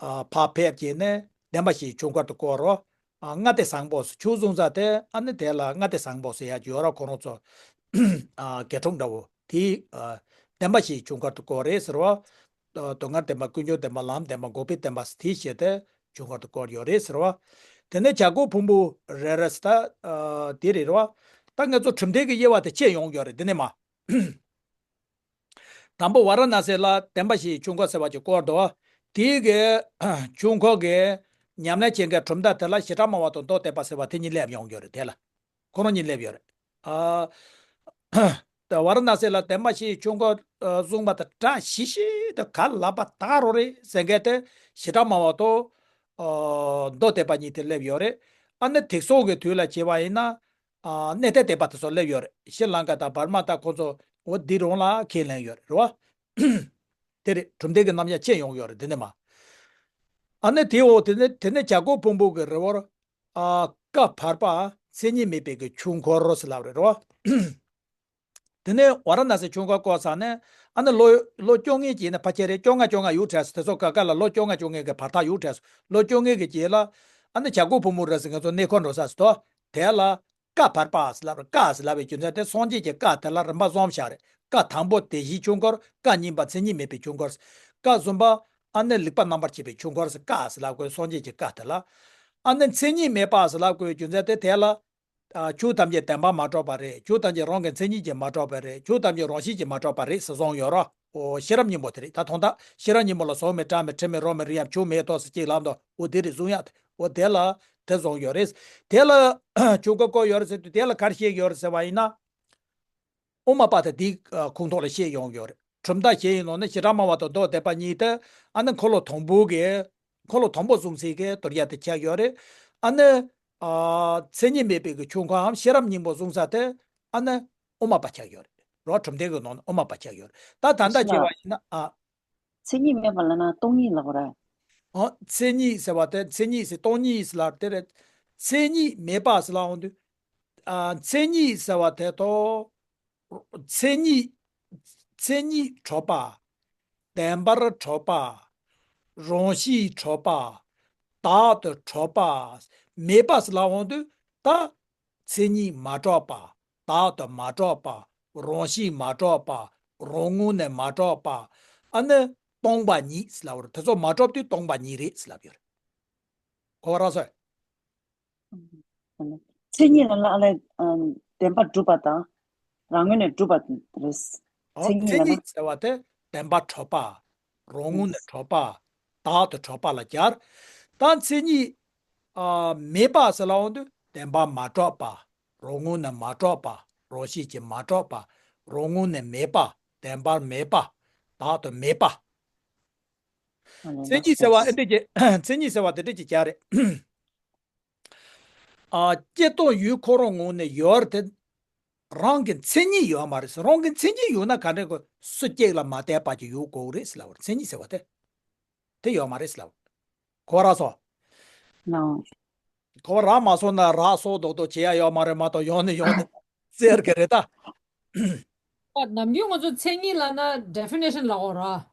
ཨ་ཕར་ཕེབས་ཀྱིས་ནི་བདེན་པ་བཞིའི་ཆོས་འཁོར་དུ་བསྐོར་རོ། ཨ་ལྔ་སྡེ་བཟང་པོ་ཆོས་གསུང་ས་དེ་ཨ་ནི་དེ་ལ་ལྔ་སྡེ་བཟང་པོ་ཟེར་ཡ་ཅིག་ཡོད་ར། ཁོ་རང་ཚོ་ཨ་དགེ་ཕྲུག་འདྲ་བོ་དེ་ཨ་བདེན་པ་བཞིའི་ཆོས་འཁོར་དུ་བསྐོར་རེད་ཟེར་བ། ཨ་སྡུག་བསྔལ་བདེན་པ། ཀུན་འབྱུང་བདེན་པ། ལམ་བདེན་པ། འགོག་པའི་བདེན་པ་དེ་བཞི་དེ་ཆོས་འཁོར་དུ་བསྐོར་ཡོད་རེད་ཟེར་བ། དེ་ནས་བྱ་རྒོད་ཕུང་པོ་རེ་རེ་ཟེར་ད་ཨ་དེ་རེད་རོ། ད་ང་ཚོ་གྲུབ་མཐའ་གི་དབྱེ་བ་དེ་ཕྱེ་ཡོང་ཡོད་རེད། འདི་ནས་མ། དང་པོ་ཝཱ་ར་ཎཱ་སི་ལ་བདེན་པ་བཞིའི་ཆོས་འཁོར་ཟེར་བ་ཅིག་བསྐོར་འདུག་དེའི་གི་ཆོས་འཁོར་གི་ཉམས་ལེན་བྱེད་མཁན་གྲུབ་མཐའ་དེ་ལ་བྱེ་བྲག་སྨྲ་བ་དང་མདོ་སྡེ་པ་ཟེར་བ་དེ་གཉིས་སླེབས་ཡོང་གི་ཡོད་རེད། དེ་ལ་ཁོ་རང་གཉིས་སླེབས་ཡོད་རེད། ཨ་ད་ཝཱ་ར་ཎཱ་སི་ལ་བདེན་པ་བཞིའི་ཆོས་འཁོར་ཨ་གསུངས་པ་དང་འདྲ་ཞིག་ཞིག་ཏུ་ག་ལ་ལབ་པ་ད་རོ་རེད་ཟེར་མཁན་དེ་བྱེ་བྲག་སྨྲ་བ་དང་ཨ་མདོ་སྡེ་པ་གཉིས་དེ་སླེབས་ཡོད་རེད། ཨ་ནི་དེང་སང་གི་དུས་ལ་བྱས་པ་ཡིན་ན། ཨ་གནས་བརྟན་སྡེ་པ་དེ་ཚོ་སླེབས་ཡོད་རེད། ཤྲི་ལངྐ་དང་བར་མ་དང་ཁོ་ཚོ་འོ་འདི་རང་ལ་ཁས་ལེན་ཡོད་རེད་རེད་བ། དེ་རེད། གྲུབ་མཐའ་གི་རྣམ་གཞག་ཕྱེ་ཡོང་ཡོད་རེད། འདི་ནས་མ། ཨ་ནི་དེའི་འོག་དེ་ནས་དེ་ནས་བྱ་རྒོད་ཕུང་པོ་གི་རི་བོར། ཨ་བཀའ་བར་པ་མཚན་ཉིད་མེད་པའི་གི་ཆོས་འཁོར་ཟེར་ལབ་རེད་རེད་བ། དེ་ནས་ཝཱ་ར་ཎཱ་སི་ཆོས་འཁོར་བསྐོར་ཚར་ནས་ཨ་ནི་ལོ་ལོ་བཅོ་ལྔའི་རྗེས་ནས་ཕལ་ཆེར་རེད། བཅོ་ལྔ་བཅོ་ལྔ་ཡུལ་གྲས་སུ་དེ་ཚོ་ག་ག་ལ་ལོ་བཅོ་ལྔ་བཅོ་ལྔའི་གི་བར་ཐག་ཡུལ་གྲས་སུ་ལོ་བཅོ་ལྔའི་གི་རྗེས་ལ་ཨ་ནི་བྱ་རྒོད་ཕུང་པོ་རི་ཟེར་ང་ཚོ་གནས་འཁོར་འགྲོ་ས་ཟེར་དོ། དེ་ལ་བཀའ་བར་པ་ཟེར་ལབ་རེད། བཀའ་ཟེར་ལབ་པའི་རྒྱུ་མཚན་དེ་སངས་རྒྱས་ཀྱི་བཀའ་དེ་ལ་རིམ་པ་གསུམ་བཞག་རེད། བཀའ་དང་པོ་བདེན་བཞིའི་ཆོས་འཁོར། བཀའ་གཉིས་པ་མཚན་ཉིད་མེད་པའི་ཆོས་འཁོར། བཀའ་གསུམ་པ་ཨ་ནི་ལེགས་པར་རྣམ་པར་ཕྱེ་བའི་ཆོས་འཁོར་ཟེར། བཀའ་ཟེར་ལབ་དགོས། སངས་རྒྱས་ཀྱི་བཀའ་དེ་ལ། ཨ་ནི་མཚན་ཉིད་མེད་པ་ཟེར་ལབ་དགོས་རྒྱུ་མཚན་དེ་དེ་ལ། ཨ་ཆོས་ཐམས་ཅད་བདེན་པར་མ་གྲུབ་པ་རེད། ཆོས་ཐམས་ཅད་རང་གི་མཚན་ཉིད་ཀྱིས་མ་གྲུབ་པ་རེད། ཆོས་ཐམས་ཅད་རང་བཞིན་གྱིས་མ་གྲུབ་པ་རེད་ཟེར་གསུངས་ཡོད་རོ། འོ་ཤེས་རབ་སྙིང་པོ་དེ་རེད། ད་དོན་དག་ཤེས་རབ་སྙིང་པོ་ལ་གཟུགས་མེད་སྒྲ་མེད་དྲི་མེད་རོ་མེད་རེག་ཡང་ཆོས་མེད་དོ་ཟེར་ཅིག་ལབ་འདུག་འོ་དེ་རེད། གསུང་ཡག་འོ་དེ་ལ་དེ་གསུངས་ཡོད་རེད། དེ་ལ་ཆོས་འཁོར་བསྐོར་ཡོད་རེད་ཟེར་དུས་དེ་ལ་ག་རེ་བཤད་ཡོད་རེད་ཟེར་བ་ཡིན་ན། དབུ་མ་པ་དང་དེའི་ཁོངས་གཏོགས་ལ་བཤད་ཡོང་ཡོད་རེད། གྲུབ་མཐའ་བཞི་ཡི་ནང་ནས་བྱེ་བྲག་སྨྲ་བ་དང་མདོ་སྡེ་པ་གཉིས་དེ་ཨ་ནི་འཁོར་ལོ་དང་པོ་གི་འཁོར་ལོ་དང་པོ་བཟུང་སའི་གི་དོར་རྒྱ་དེ་ཆགས་ཡོད་རེད། ཨ་ནི་ཨ་མཚན་ཉིད་མེད་པའི་གི་ཆོས་འཁོར་འམ་ཤེས་རབ་སྙིང་པོ་བཟུང་ས་དེ་ཨ་ནི་དབུ་མ་པ་ཆགས་ཡོད་རེད་རོ། གྲུབ་མཐའི་གི་ནང་ནས་དབུ་མ་པ་ཆགས་ཡོད་རེད། ད་ད་ལྟ་ཤི་ལ། བྱས་པ་ཡིན་ན་ཨ། མཚན་ཉིད་མེད་པ་ལབ་ན་སྟོང་ཉིད་ལབ་དགོས་རེད། ཨོ་མཚན་ཉིད་ཟེར་བ་དེ་མཚན་ཉིད་ཟེར་སྟོང་ཉིད་ཟེར་ལབ་དེ་རེད། མཚན་ཉིད་མེད་པ་ཟེར་ལབ་འོང་དུས། ཨ་མཚན་ཉིད་ཟེར་བ་དེ་ཐོག་མཚན་ཉིད། མཚན་ཉིད་གྲུབ་པ། བདེན་པར་གྲུབ་པ། རང་བཞིན་གྲུབ་པ། བདག་ཏུ་གྲུབ་པ། མེད་པ་ཟེར་ལབ་འོང་དུས་ད། མཚན་ཉིད་མ་གྲུབ་པ། བདག་ཏུ་མ་གྲུབ་པ། རང་བཞིན་མ་གྲུབ་པ། རང་ངོས་ནས་མ་གྲུབ་པ། ཨ་ནི་སྟོང་པ་ཉིད་ཟེར་ལབ་པ་རེད། དེ་ཚོ་མ་གྲུབ་དུས་སྟོང་པ་ཉིད་རེད་ཟེར་ལབ་ཡོད་རེད། གོ་བ་རག་སོང་། མཚན་ཉིད་ལ་ལ་ལས་བདེན་པར་གྲུབ་པ་དང་རང་ངོས་ནས་གྲུབ་པ་རེད། ཨོ་མཚན་ཉིད་ལ་མཚན་ན། ཉིད་ཟེར་བ་དེ་བདེན་པར་གྲུབ་པ། རང་ངོས་ནས་གྲུབ་པ། བདག་ཏུ་གྲུབ་པ་ལ་སྦྱར། ད་མཚན་ཉིད་ཨ་མེད་པ་ཟེར་ལབ་འོང་དུས་བདེན་པར་མ་གྲུབ་པ། རང་ངོས་ནས་མ་གྲུབ་པ། རང་བཞིན་གྱིས་མ་གྲུབ་པ། རང་ངོས་ནས་མེད་པ། བདེན་པར་མེད་པ། བདག་ཏུ་མེད་པ། མཚན་ཉིད་ཟེར་བ་ཨེ་འདྲ་ཅིག་མཚན་ཉིད་ཟེར་བ་དེ་འདྲ་ཅིག་སྦྱར་རེད། ཨ་སྐྱེ་དང་ཡུལ་ཁོ་རང་ངོས་ནས་ཡོད་རེད་དེ། རང་གི་མཚན་ཉིད་ཡོད་མ་རེད་ཟེར། རང་གི་མཚན་ཉིད་ཡོད་ན་ག་འདྲ་གོ་སུ་གཅིག་ལ་མ་བརྟེན་པ་ཅིག་ཡོད་དགོས་རེད་ཟེར་ལབ་པ་རེད། མཚན་ཉིད་ཟེར་བ་དེ། དེ་ཡོད་མ་རེད་ཟེར་ལབ་པ་རེད། གོ་བ་རག་སོང་། ལགས། གོ་བ་རག་མ་སོང་ན་རག་སོང་མདོག་མདོག་བྱེད་ཡ་ཡོད་མ་རེད་མ་གཏོགས་ཡོང་ནི་ཡོང་ནི་ཟེར་གི་རེད་ད། ཨ་ནམ་རྒྱུན་ང་ཚོ་མཚན་ཉིད་ལབ་ན་ཌེ་ཕི་ནེ་ཤན་ལབ་དགོས་རེད།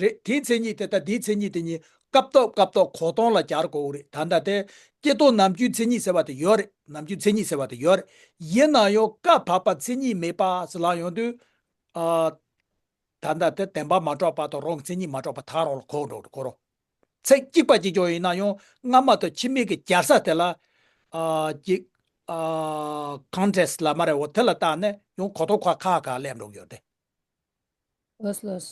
རེད། དེའི་མཚན་ཉིད་དེ་དང་འདིའི་མཚན་ཉིད་དེ་གཉིས་སྐབས་ཐོག་སྐབས་ཐོག་གོ་སྟངས་ལ་སྦྱར་དགོས་རེད། ད་ལྟ་དེ་སྐྱེ་དང་ནམ་རྒྱུན་མཚན་ཉིད་ཟེར་བ་དེ་ཡོད་རེད། ནམ་རྒྱུན་མཚན་ཉིད་ཟེར་བ་དེ་ཡོད་རེད། ཡིན་ན་ཡང་བཀའ་བབས་པ་མཚན་ཉིད་མེད་པ་ཟེར་ལབ་ཡོང་དུས། ཨ། ད་ལྟ་དེ་བདེན་པ་མ་གྲུབ་པ་དང་རང་གི་མཚན་ཉིད་མ་གྲུབ་པ་ཐག་རིང་ལ་གོ་འགྲོ་གོ་རོ། ཚིག་གཅིག་པ་གཅིག་ཀྱང་ཡིན་ན་ཡང་སྔ་མ་དང་ཕྱི་མའི་གི་སྦྱར་ས་དེ་ལ། ཨ་ཅིག་ཨ་ཀོན་ཊེག་སི་ལ་མ་རེད། འོ་དེ་ལ་བལྟས་ནས་ཡང་གོ་ཐོབ་ཁ་ཁ་ཁ་སླེབས་འགྲོ་གི་ཡོད་དེ། ལགས་ལགས།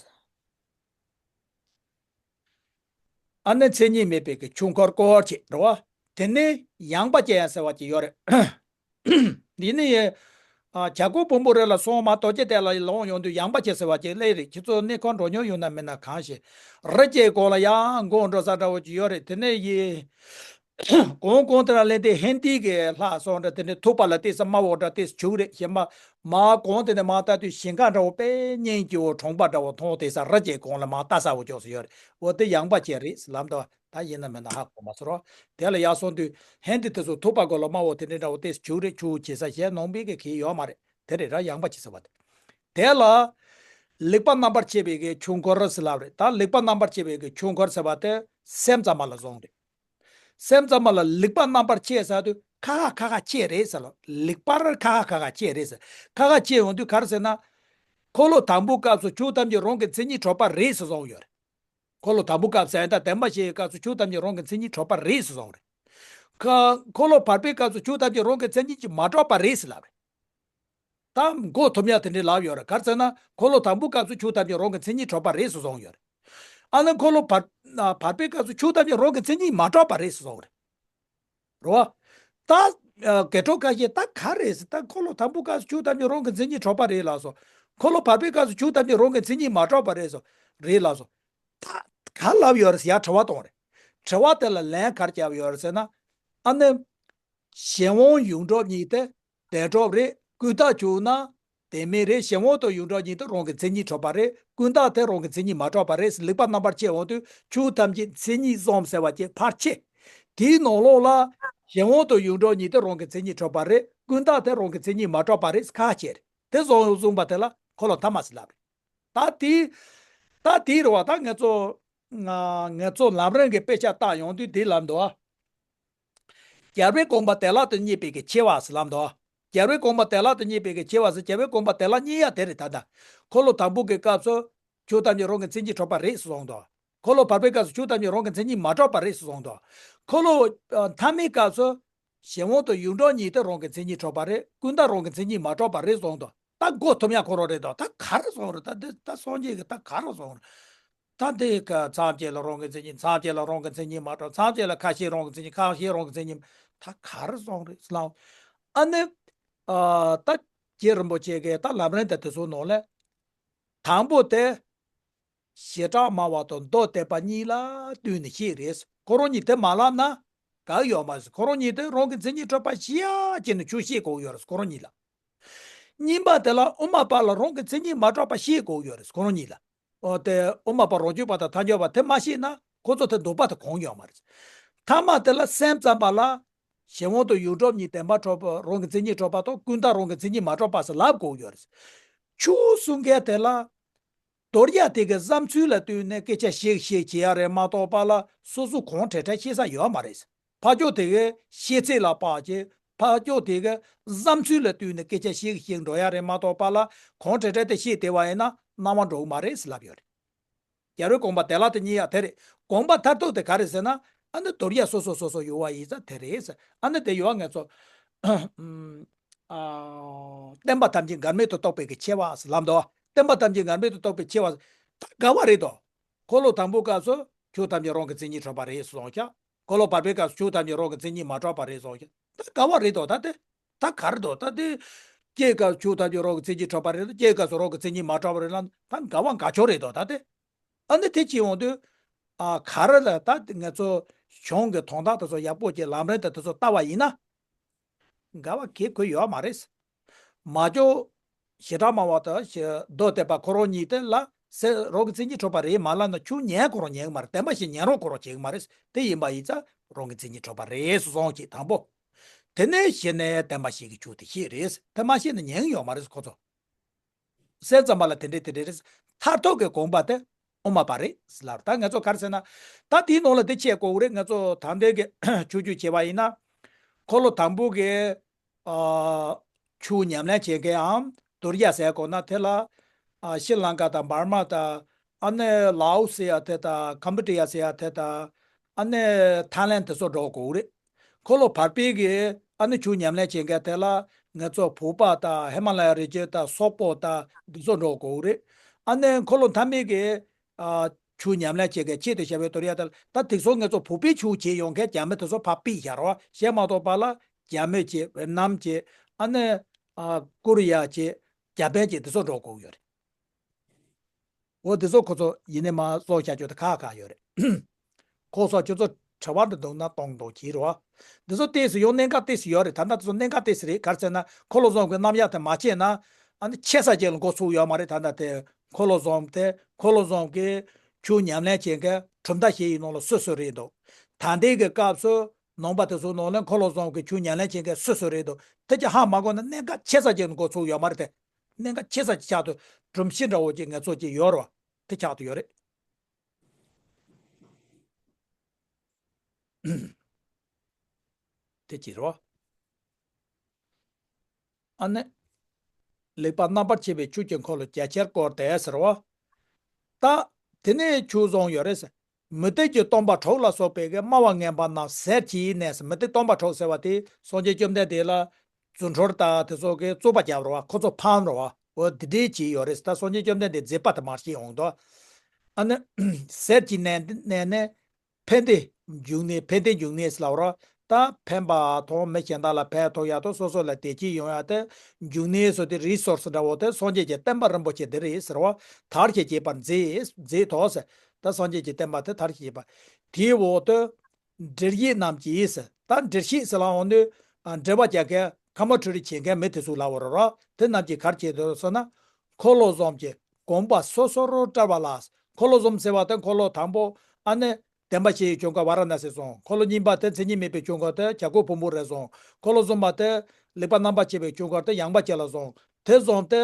ཨ་ནི་མཚན་ཉིད་མེད་པའི་གི་ཆོས་འཁོར་བསྐོར་བྱེད་འགྲོ་བ། དེ་ནས་ཡངས་པ་ཅན་ཟེར་བ་ཅིག་ཡོད་རེད། འདི་ནི་ཡེ། ཨ་བྱ་རྒོད་ཕུང་པོ་རི་ལ་སོང་མ་རྡོ་རྗེ་གདན་ལ་ལོངས་ཡོང་དུས་ཡངས་པ་ཅན་ཟེར་བ་ཅིག་སླེབས་རེད། ཁྱེད་ཚོ་གནས་སྐོར་འགྲོ་མྱོང་ཡོད་ན་མེད་ན་གང་ཤེས། རི་སྐེད་གོང་ལ་ཡར་འགྲོ་འགྲོ་ས་འདྲ་བོ་ཅིག་ཡོད་རེད། དེ་ནས་ཡེ། གོང་གོང་དེ་ལ་ལེན་ཏེ་ཧིན་དི་གི་ལྷ་སོགས་འདྲ་དེ་འདྲའི་ཐུག་པ་ལ་ཏོག་ཙམ་དམའ་བོ་འདྲ་ཏོག་ཙམ་བྱུག་རེད། གཞན་པ་མ་གོང་དེ་ནས་མ་ལྟ་དུས་ཞིང་ཁ་འདྲ་བོ་དཔེ་སྙིང་སྐྱིད་བོ་གྲོང་པ་འདྲ་བོ་མཐོང་དེ་ས་ར་ཅེ་གོང་ལ་མ་ལྟ་ས་བོ་ཅོག་སུ་ཡོད་རེད། འོ་དེ་ཡངས་པ་ཅན་རེད་ལབ་འདུག་ད་ཡིན་ན་མིན་ན་ཧ་གོ་མ་སོང་རོགས། དེ་ལ་ཡར་སོང་དུས་ཧིན་དི་དེ་ཚོ་ཐུག་པ་གོ་ལ་དམའ་བོ་དེ་འདྲའི་འདྲ་བོ་ཏོག་ཙམ་བྱུག་རེད། བྱུག་བྱེད་ས་གཞན་ནང་པའི་གི་གི་ཡོད་མ་རེད། དེ་རེད་ར་ཡངས་པ་ཅིག་ཟེར་བ་དེ། དེ་ལ་ལེགས་པ་རྣམ་པར་ཕྱེ་བའི་གི་ཆུ་འཁོར་ཟེར་ལབ་རེད། ད་ལེགས་པ་རྣམ་པར་ཕྱེ་བའི་གི་ཆུ་འཁོར་ཟེར་བ་དེ་སེམས་ཙམ་པ་ལ་བཟུང་རེད། སེམས་ཙམ་པ་ལ་ལེགས་པ་རྣམ་པར་ཕྱེ་ཟེར་དུས་ཁ་ཁ་ཁ་ཁ་ཕྱེ་རེད་ཟེར་ལོ། ལེགས་པར་ཁ་ཁ་ཁ་ཁ་ཕྱེ་རེད་ཟེར། ཁ་ཁ་ཕྱེ་ཡོང་དུས་ག་རེ་ཟེར་ན། འཁོར་ལོ་དང་པོའི་སྐབས་སུ་ཆོས་ཐམས་ཅད་རང་གི་མཚན་ཉིད་གྲོལ་བ་རེད་ཟེར་གསུངས་ཡོད་རེད། འཁོར་ལོ་དང་པོའི་སྐབས་སུ་ཡང་ད་བདེན་པ་བཞིའི་སྐབས་སུ་ཆོས་ཐམས་ཅད་རང་གི་མཚན་ཉིད་གྲོལ་བ་རེད་ཟེར་གསུངས་རེད། ཁ་འཁོར་ལོ་བར་པའི་སྐབས་སུ་ཆོས་ཐམས་ཅད་རང་གི་མཚན་ཉིད་ཀྱིས་མ་གྲོལ་བ་རེད་ཟེར་ལབ་རེད། ད་མགོ་འཐོམ་ཡ་དེ་འདྲའི་ལབ་ཡོད་རེད། ག་རེ་ཟེར་ན་འཁོར་ལོ་དང་པོའི་སྐབས་སུ་ཆོས་ཐམས་ཅད་རང་གི་མཚན་ཉིད་གྲོལ་བ་རེད་ཟེར་གསུངས་ཡོད་རེད། ཨ་ནི་འཁོར་ལོ་བར་བར་པའི་སྐབས་སུ་ཆོས་ཐམས་ཅད་རང་གི་མཚན་ཉིད་མ་གྲོལ་བ་རེད་ཟེར་གསུངས་རེད། རོ། ད་ཨ་དགེ་གྲོགས་ཁ་ཤས་ད་ག་རེད་ཟེར། ད་འཁོར་ལོ་དང་པོའི་སྐབས་སུ་ཆོས་ཐམས་ཅད་རང་གི་མཚན་ཉིད་གྲོལ་བ་རེད་ལབ་སོང་། འཁོར་ལོ་བར་པའི་སྐབས་སུ་ཆོས་ཐམས་ཅད་རང་གི་མཚན་ཉིད་མ་གྲོལ་བ་རེད་སོང་། རེད་ལབ་སོང་། ད་ག་ལབ་ཡོད་རེད་ཟེར་ཡ་དྲི་བ་གཏོང་རེད། དྲི་བ་དེ་ལ་ལན་ག་རེ་བརྒྱབ་ཡོད་རེད་ཟེར་ན། ཨ་ནི། གཞན་དབང་ཡོངས་གྲུབ་ཉིད་དེ་བདེན་གྲུབ་རེད། ཀུན་བརྟགས་བྱུང་ན་དེ་མེད་རེད། གཞན་དབང་དང་ཡོངས་གྲུབ་ཉིད་དེ་རང་གི་མཚན་ཉིད་གྲུབ་པ་རེད། ཀུན་བརྟགས་དེ་རང་གི་མཚན་ཉིད་མ་གྲུབ་པ་རེད། ལེགས་པ་རྣམ་པར་ཕྱེ་འོང་དུས་ཆོས་ཐམས་ཅད་མཚན་ཉིད་གསུམ་ཟེར་བ་ཅིག་ཕར་ཕྱེ། དེའི་ནང་ལོགས་ལ་གཞན་དབང་དང་ཡོངས་གྲུབ་ཉིད་དེ་རང་གི་མཚན་ཉིད་གྲུབ་པ་རེད། ཀུན་བརྟགས་དེ་རང་གི་མཚན་ཉིད་མ་གྲུབ་པ་རེད། ཁ་ཕྱེ་རེད། དེ་བཟུང་བཟུང་བ་དེ་ལ་འཁོར་ལོ་ཐ་མ་ཟེར་ལབ་རེད། ད་དེ། ད་དེ་རེད་བ། ད་ང་ཚོ་ང་ང་ཚོ་ལམ་རིམ་གྱི་དཔེ་ཆ་བལྟ་ཡོང་དུས་དེ་ལབ་འདུག་ཨ། རྒྱལ་བའི་དགོངས་པ་བདེ་བླག་ཏུ་རྙེད་པའི་གི་ཆེ་བ་ཟེར་ལབ་འདུག་རྒྱལ་བའི་དགོངས་པ་བདེ་བླག་ཏུ་རྙེད་པའི་གི་ཆེ་བ་ཟེར། རྒྱལ་བའི་དགོངས་པ་བདེ་བླག་རྙེད་ཡ་དེ་རེད། ད་ལྟ་འཁོར་ལོ་དང་པོ་གི་སྐབས་སུ་ཆོས་ཐམས་ཅད་རང་གི་མཚན་ཉིད་གྲུབ་པ་རེད་ཟེར་གསུངས་འདུག་འཁོར་ལོ་བར་པའི་སྐབས་སུ་ཆོས་ཐམས་ཅད་རང་གི་མཚན་ཉིད་མ་གྲུབ་པ་རེད་ཟེར་གསུངས་འདུག་འཁོར་ལོ་ཨ་ཐ་མའི་སྐབས་སུ་གཞན་དབང་དང་ཡོངས་གྲུབ་ཉིད་དེ་རང་གི་མཚན་ཉིད་གྲུབ་པ་རེད། ཀུན་བརྟགས་རང་གི་མཚན་ཉིད་མ་གྲུབ་པ་རེད་གསུངས་འདུག་ད་མགོ་འཐོམ་ཡ་ཁོ་རང་རེད་དོ། ད་ག་རེ་གསུངས་རེད། ད་འདི་ད་སངས་རྒྱས་ཀྱིས་ད་ག་རེ་གསུངས་རེད། ད་འདི་ག་ཚངས་བཅས་ལ་རང་གི་མཚན་ཉིད། ཚངས་བཅས་ལ་རང་གི་མཚན་ཉིད་མ་གྲུབ། ཚངས་བཅས་ལ་ཁ་ཤས་རང་གི་མཚན་ཉིད། ཁ་ཤས་རང་གི་མཚན་ཉིད། ད་ག་རེ་གསུངས་རེད་ཟེར་ལ། ཨ་ནི། ཨ་ད་རྗེ་རིན་པོ་ཆེ་གིས་ད་ལམ་རིམ་དེ་དེ་ཚོའི་ནང་ལས། དང་པོ་དེ། བྱེ་བྲག་སྨྲ་བ་དང་མདོ་སྡེ་པ་གཉིས་ལ་ལྟོས་ནས་བཤད་རེད། ཁོ་རང་གཉིས་དེ་མ་ལབ་ན་དགའ་ཡོད་མ་རེད། ཁོ་རང་གཉིས་དེ་རང་གི་མཚན་ཉིད་གྲུབ་པ་ཤེས་ཡ་བྱས་ནས་ཆོས་བཤད་དགོས་ཡོད་རེད། ཁོ་རང་གཉིས་ལ། གཉིས་པ་དེ་ལ་དབུ་མ་པ་ལ་རང་གི་མཚན་ཉིད་མ་གྲུབ་པ་བཤད་དགོས་ཡོད་རེད། ཁོ་རང་གཉིས་ལ། འོ་དེ་དབུ་མ་པ་རང་རྒྱུད་པ་དང་ཐལ་འགྱུར་བ་དེ་མ་ཤེས་ན་ཁོ་ཚོ་དེ་འདོད་པ་དེ་གང་ཡོད་མ་རེད། ཐ་མ་དེ་ལ་སེམས་ཙམ་པ་ལ་གཞན་དབང་དང་ཡོངས་གྲུབ་གཉིས་བདེན་པར་གྲུབ་པ་རང་གི་མཚན་ཉིད་གྲུབ་པ་དང་ཀུན་བརྟགས་རང་གི་མཚན་ཉིད་མ་གྲུབ་པ་ཟེར་ལབ་དགོས་ཡོད་རེད། ཆོས་གསུང་མཁན་དེ་ལ། དོར་ཡ་དེ་གི་བསམ་ཚུལ་ལ་ལྟོས་ནས་སྐད་ཆ་བཤད་བཤད་བྱེད་ཡ་རེད་མ་གཏོགས་པ་ལ་སོ་སོ་གང་དྲན་དྲན་བཤད་ས་ཡོད་མ་རེད། ཕར་ཕྱོགས་དེ་གི་བཤད་ཚིག་ལ་དཔག་བྱས། ཕར་ཕྱོགས་དེ་གི་བསམ་ཚུལ་ལ་ལྟོས་ནས་སྐད་ཆ་བཤད་བཤད་འགྲོ་ཡ་རེད་མ་གཏོགས་པ་ལ་གང་དྲན་དྲན་དེ་བཤད་བསྡད་པ་ཡིན་ན་སྣང་བ་འགྲོ་གི་མ་རེད་ཟེར་ལབ་ཡོད་རེད། རྒྱལ་བའི་དགོངས་པ་བདེ་བླག་ཏུ་རྙེད་ཡ་དེ་རེད། དགོངས་པ་མཐར་ཐུག་དེ་ག་རེད་ཟེར་ན། ཨ་ནི་དོར་ཡ་སོ་སོ་སོ་སོ་ཡོད་པ་ཡིན་ཙང་དེ་རེད་ཟེར། ཨ་ནི་དེ་ཡོད་ང་ཚོ། ཨ། བསྟན་པ་ཐམས་ཅད་འགལ་མེད་དུ་རྟོགས་པའི་གི་ཆེ་བ་ཟེར་ལབ་འདུག་བསྟན་པ་ཐམས་ཅད་འགལ་མེད་དུ་རྟོགས་པའི་ཆེ་བ། ད་དགའ་བ་རེད་དོ། འཁོར་ལོ་དང་པོའི་སྐབས་སུ་ཆོས་ཐམས་ཅད་རང་གི་མཚན་ཉིད་གྲུབ་པ་རེད་གསུངས་ཀྱང་། འཁོར་ལོ་བར་པའི་སྐབས་སུ་ཆོས་ཐམས་ཅད་རང་གི་མཚན་ཉིད་མ་གྲུབ་པ་རེད་གསུངས་ཀྱང་། ད་དགའ་བ་རེད་དོ་ད་དེ། ད་ག་རེ་དོ་ད་དེ། སྐྱེ་སྐབས་ཆོས་ཐམས་ཅད་རང་གི་མཚན་ཉིད་གྲུབ་པ་རེད། སྐྱེ་སྐབས་སུ་རང་གི་མཚན་ཉིད་མ་གྲུབ་པ་རེད་ལ་ད་དགའ་བ་འགའ་ཆོག་རེད་དོ་ད་དེ། ཨ་ནི་དེ་ཅི་ཡོང་དུས། ཨ་ག་རེ་ལ་ད་ང་ཚོ་གཞུང་གི་དོན་དག་དེ་ཚོ་ཡག་པོ་ཅིག་ལམ་རིམ་དེ་དེ་ཚོ་ལྟ་བ་ཡིན་ན། དགའ་བ་གེ་ཁོ་ཡོད་མ་རེད། མ་ཇོ་བྱེ་བྲག་སྨྲ་བ་དང་མདོ་སྡེ་པ་ཁོ་རང་གཉིས་དེ་ལ་སེ་རང་གི་མཚན་ཉིད་གྲུབ་པ་རེད་མ་ལབ་ན་ཆོས་ཉན་ཁོ་རང་ཉན་གི་མ་རེད། བདེན་པ་བཞིན་ཉན་རོགས་ཁོ་རང་བྱེད་གི་མ་རེད། དེ་ཡིན་པ་ཡིན་ཙང་རང་གི་མཚན་ཉིད་གྲུབ་པ་རེད་གསུངས་ཀྱི་དང་པོ། དེ་ནས་གཞི་ནས་བདེན་པ་བཞི་གི་ཆོས་དེ་ཤེས་རེད། དེ་མ་ཤེས་ན་ཉན་གི་ཡོད་མ་རེད་ཁོ་ཚོ། སེམས་ཙམ་པ་ལ་དེ་འདྲས་དེ་འདྲས་རེད། མཐར་ཐུག་གི་དགོངས་པ་དེ་དབུ་མ་པ་རེད་ལབ། ད་ང་ཚོ་ག་རེ་ཟེར་ན། ད་དེའི་ནང་ལ་དེ་བཤད་དགོས་རེད། ང་ཚོ་ད་ལྟའི་གི་ཆོས་བརྒྱུད་བྱས་པ་ཡིན་ན། འཁོར་ལོ་དང་པོ་གི་ཨ་ཆོས་ཉམས་ལེན་བྱེད་མཁན་འམ་དོར་ཡ་ཟེར་དགོས་ན་དེ་ལ་ཨ་ཤྲི་ལང་ཀ་དང་འབར་མ་དང་། ཨ་ནི་ལའོ་ཟེར་ཡ་དེ་དང་ཀམ་བུ་ཌི་ཡ་ཟེར་ཡ་དེ་དང་། ཨ་ནི་ཐའི་ལན་དེ་ཚོ་འགྲོ་དགོས་རེད། འཁོར་ལོ་བར་པའི་གི་ཨ་ནི་ཆོས་ཉམས་ལེན་བྱེད་མཁན་དེ་ལ་ང་ཚོ་བོད་པ་དང་ཧི་མ་ལ་ཡ་རི་རྒྱུད་དང་སོག་པོ་དང་འདི་ཚོ་འགྲོ་དགོས་རེད། ཨ་ནི་འཁོར་ལོ་མཐའ་མའི་གི་ཨ་ཆོས་ཉམས་ལེན་བྱེད་མཁན་ཆེད་དུ་བྱ་བའི་དོར་ཡ་དེ་ལ་ད་དེ་ཚོ་ང་ཚོ་བོད་པའི་ཆོས་བྱེད་ཡོང་མཁན་རྒྱ་མི་དེ་ཚོ་ཕར་ཕུད་བཞག་རོགས་བྱས་མ་གཏོགས་པ་ལ་རྒྱ་མི་བྱེད། ཝེ་ནམ་བྱེད། ཨ་ནི་ཨ་ཀོ་རི་ཡ་བྱེད། ཇ་པན་བྱེད། དེ་ཚོ་འགྲོ་དགོས་ཡོད་རེད། འོ་དེ་ཚོ་ཁོ་ཚོ་ཡིན་ནའི་མ་གསོག་བྱ་རྒྱུ་དེ་ཁག་ཁག་ཡོད་རེད། ཁོ་ཚོ་ཁྱོད་ཚོ་ གྲྭ་བ་འདྲ་འདུག་ན་གཏོང་མདོག་གིས་རེད་བ། འདི་ཚོ་ཏོག་ཙམ་ཡང་གནད་འགག་ཏོག་ཙམ་ཡོད་རེད། ད་ལྟ་འདི་ཚོ་གནད་འགག་ཏོག་ཙམ་རེད། ག་རེ་ཟེར་ན་འཁོར་ལོ་བཟུང་གི་རྣམ་གཞག་དེ་མ་ཤེས་ན་ཨ་ནི་ཆེ་ས་ཅིག་ལ་འགོ་ཚུགས་ཡོད་མ་རེད། ད་ལྟ་དེ་འཁོར་ལོ་བཟུང་དེ་འཁོར་ལོ་བཟུང་གི་ཆོས་ཉམས་ལེན་བྱེད་མཁན་གྲུབ་མཐའ་བཞི་ཡི་ནང་ལ་སོ་སོ་རེད་འདུག་ད་ལྟའི་གི་སྐབས་སུ་ནང་པ་དེ་ཚོའི་ནང་ལ་འཁོར་ལོ་བཟུང་གི་ཆོས་ཉམས་ལེན་བྱེད་མཁན་སོ་སོ་རེད་འདུག་དེ་ཅིག་ཧ་མ་གོ་ན་གནད་འགག་ཆེ་ས་ཅིག་ལ་འགོ་ཚུགས་ཡོད་མ་རེད་དེ། གནད་འགག་ཆེ་ས་ཅིག་ཆགས་དུས་སྒྲོམ་གཞི་འདྲ་བོ་ཅིག་ངེས་ཚོ་ཅིག་ཡོད་རེད་བ། དེ་ཆགས་དུ་ཡོད་རེད། དེ་ཅི་རེད་བ། ཨ་ནི། ལེགས་པར་རྣམ་པར་ཕྱེ་བའི་ཆོས་ཀྱི་འཁོར་ལོ་རྒྱ་ཆེར་བསྐོར་ཏེ་ཟེར་བ། ད། དེ་ནས་ཆོས་བཟང་ཡོད་རེད་ཟེར། མུ་སྟེགས་ཀྱི་སྟོན་པ་དྲུག་ལ་སོགས་པའི་སྨྲ་བ་ངན་པ་རྣམས་ཟེར་གྱིས་ནས་ཟེར། མུ་སྟེགས་སྟོན་པ་དྲུག་ཟེར་བ་དེ་སངས་རྒྱས་བཅོམ་ལྡན་འདས་ལ་རྫུ་འཕྲུལ་དང་དེ་ཚོ་གི་རྩོད་པ་བརྒྱབ་རེད་བ། ཁོ་ཚོ་ཕམ་རེད་བ། འོ་དེ་འདྲའི་གྱིས་ཡོད་རེད་ཟེར། ད་སངས་རྒྱས་བཅོམ་ལྡན་འདས་མཛད་པ་དེ་མར་བཤད་འོང་དོ། ཨ་ནི། ཟེར་གྱིས་ནས་ནས་ནས། ཕན་བདེ་འབྱུང་གནས། ཕན་བདེ་འབྱུང་གནས་ལབ་རོ། ད་ཕན་པ་དང་མི་གཞན་དག་ལ་ཕན་ཐོགས་ཡག་དང་སོ་སོ་ལ་བདེ་སྐྱིད་ཡོང་ཡག་དེ་འབྱུང་གནས་སོགས་དེ་རི་སོར་སི་འདྲ་བོ་དེ་སངས་རྒྱས་ཀྱི་བསྟན་པ་རིན་པོ་ཆེ་དེ་རེད་ཟེར་བ། དར་ཞིང་རྒྱས་པར་མཛད་མཛད་དོ་ཟེར། ད་སངས་རྒྱས་ཀྱི་བསྟན་པ་དེ་དར་ཞིང་རྒྱས་པ། དེའི་འོག་ཏུ་འགྲེལ་བཤད་རྣམས་ཀྱིས་ཟེར། ད་འགྲེལ་བཤད་ཟེར་ལ་འོང་དུས་འགྲེལ་པ་རྒྱག་མཁན་ཁ་མ་ཁྲུ་རི་བྱེད་མཁན་མི་དེ་ཚོ་ལབ་པ་རེད་རོ། དེ་རྣམས་ཀྱིས་ག་རེ་བྱེད་དོ་ཟེར་ན། འཁོར་ལོ་བཟུམ་གྱི་དགོངས་པ་སོ་སོར་བཀྲལ་བ་ལ། འཁོར་ལོ་བཟུམ་ཟེར་བ་དེ་འཁོར་ལོ་དང་པོ་ཨ་ནི་བདེན་པ་བཞི་ཡི་ལྗོངས་མཁར་ཝཱ་ར་ཎ་སི་བཟུང་། འཁོར་ལོ་གཉིས་པ་དེ་མཚན་ཉིད་མེད་པའི་ལྗོངས་མཁར་དེ་བྱ་རྒོད་ཕུང་པོ་རི་བཟུང་། འཁོར་ལོ་གསུམ་པ་དེ་ལེགས་པར་རྣམ་པར་ཕྱེ་བའི་ལྗོངས་མཁར་དེ་ཡངས་པ་ཅན་ལ་བཟུང་། དེ་བཟུང་སྟེ་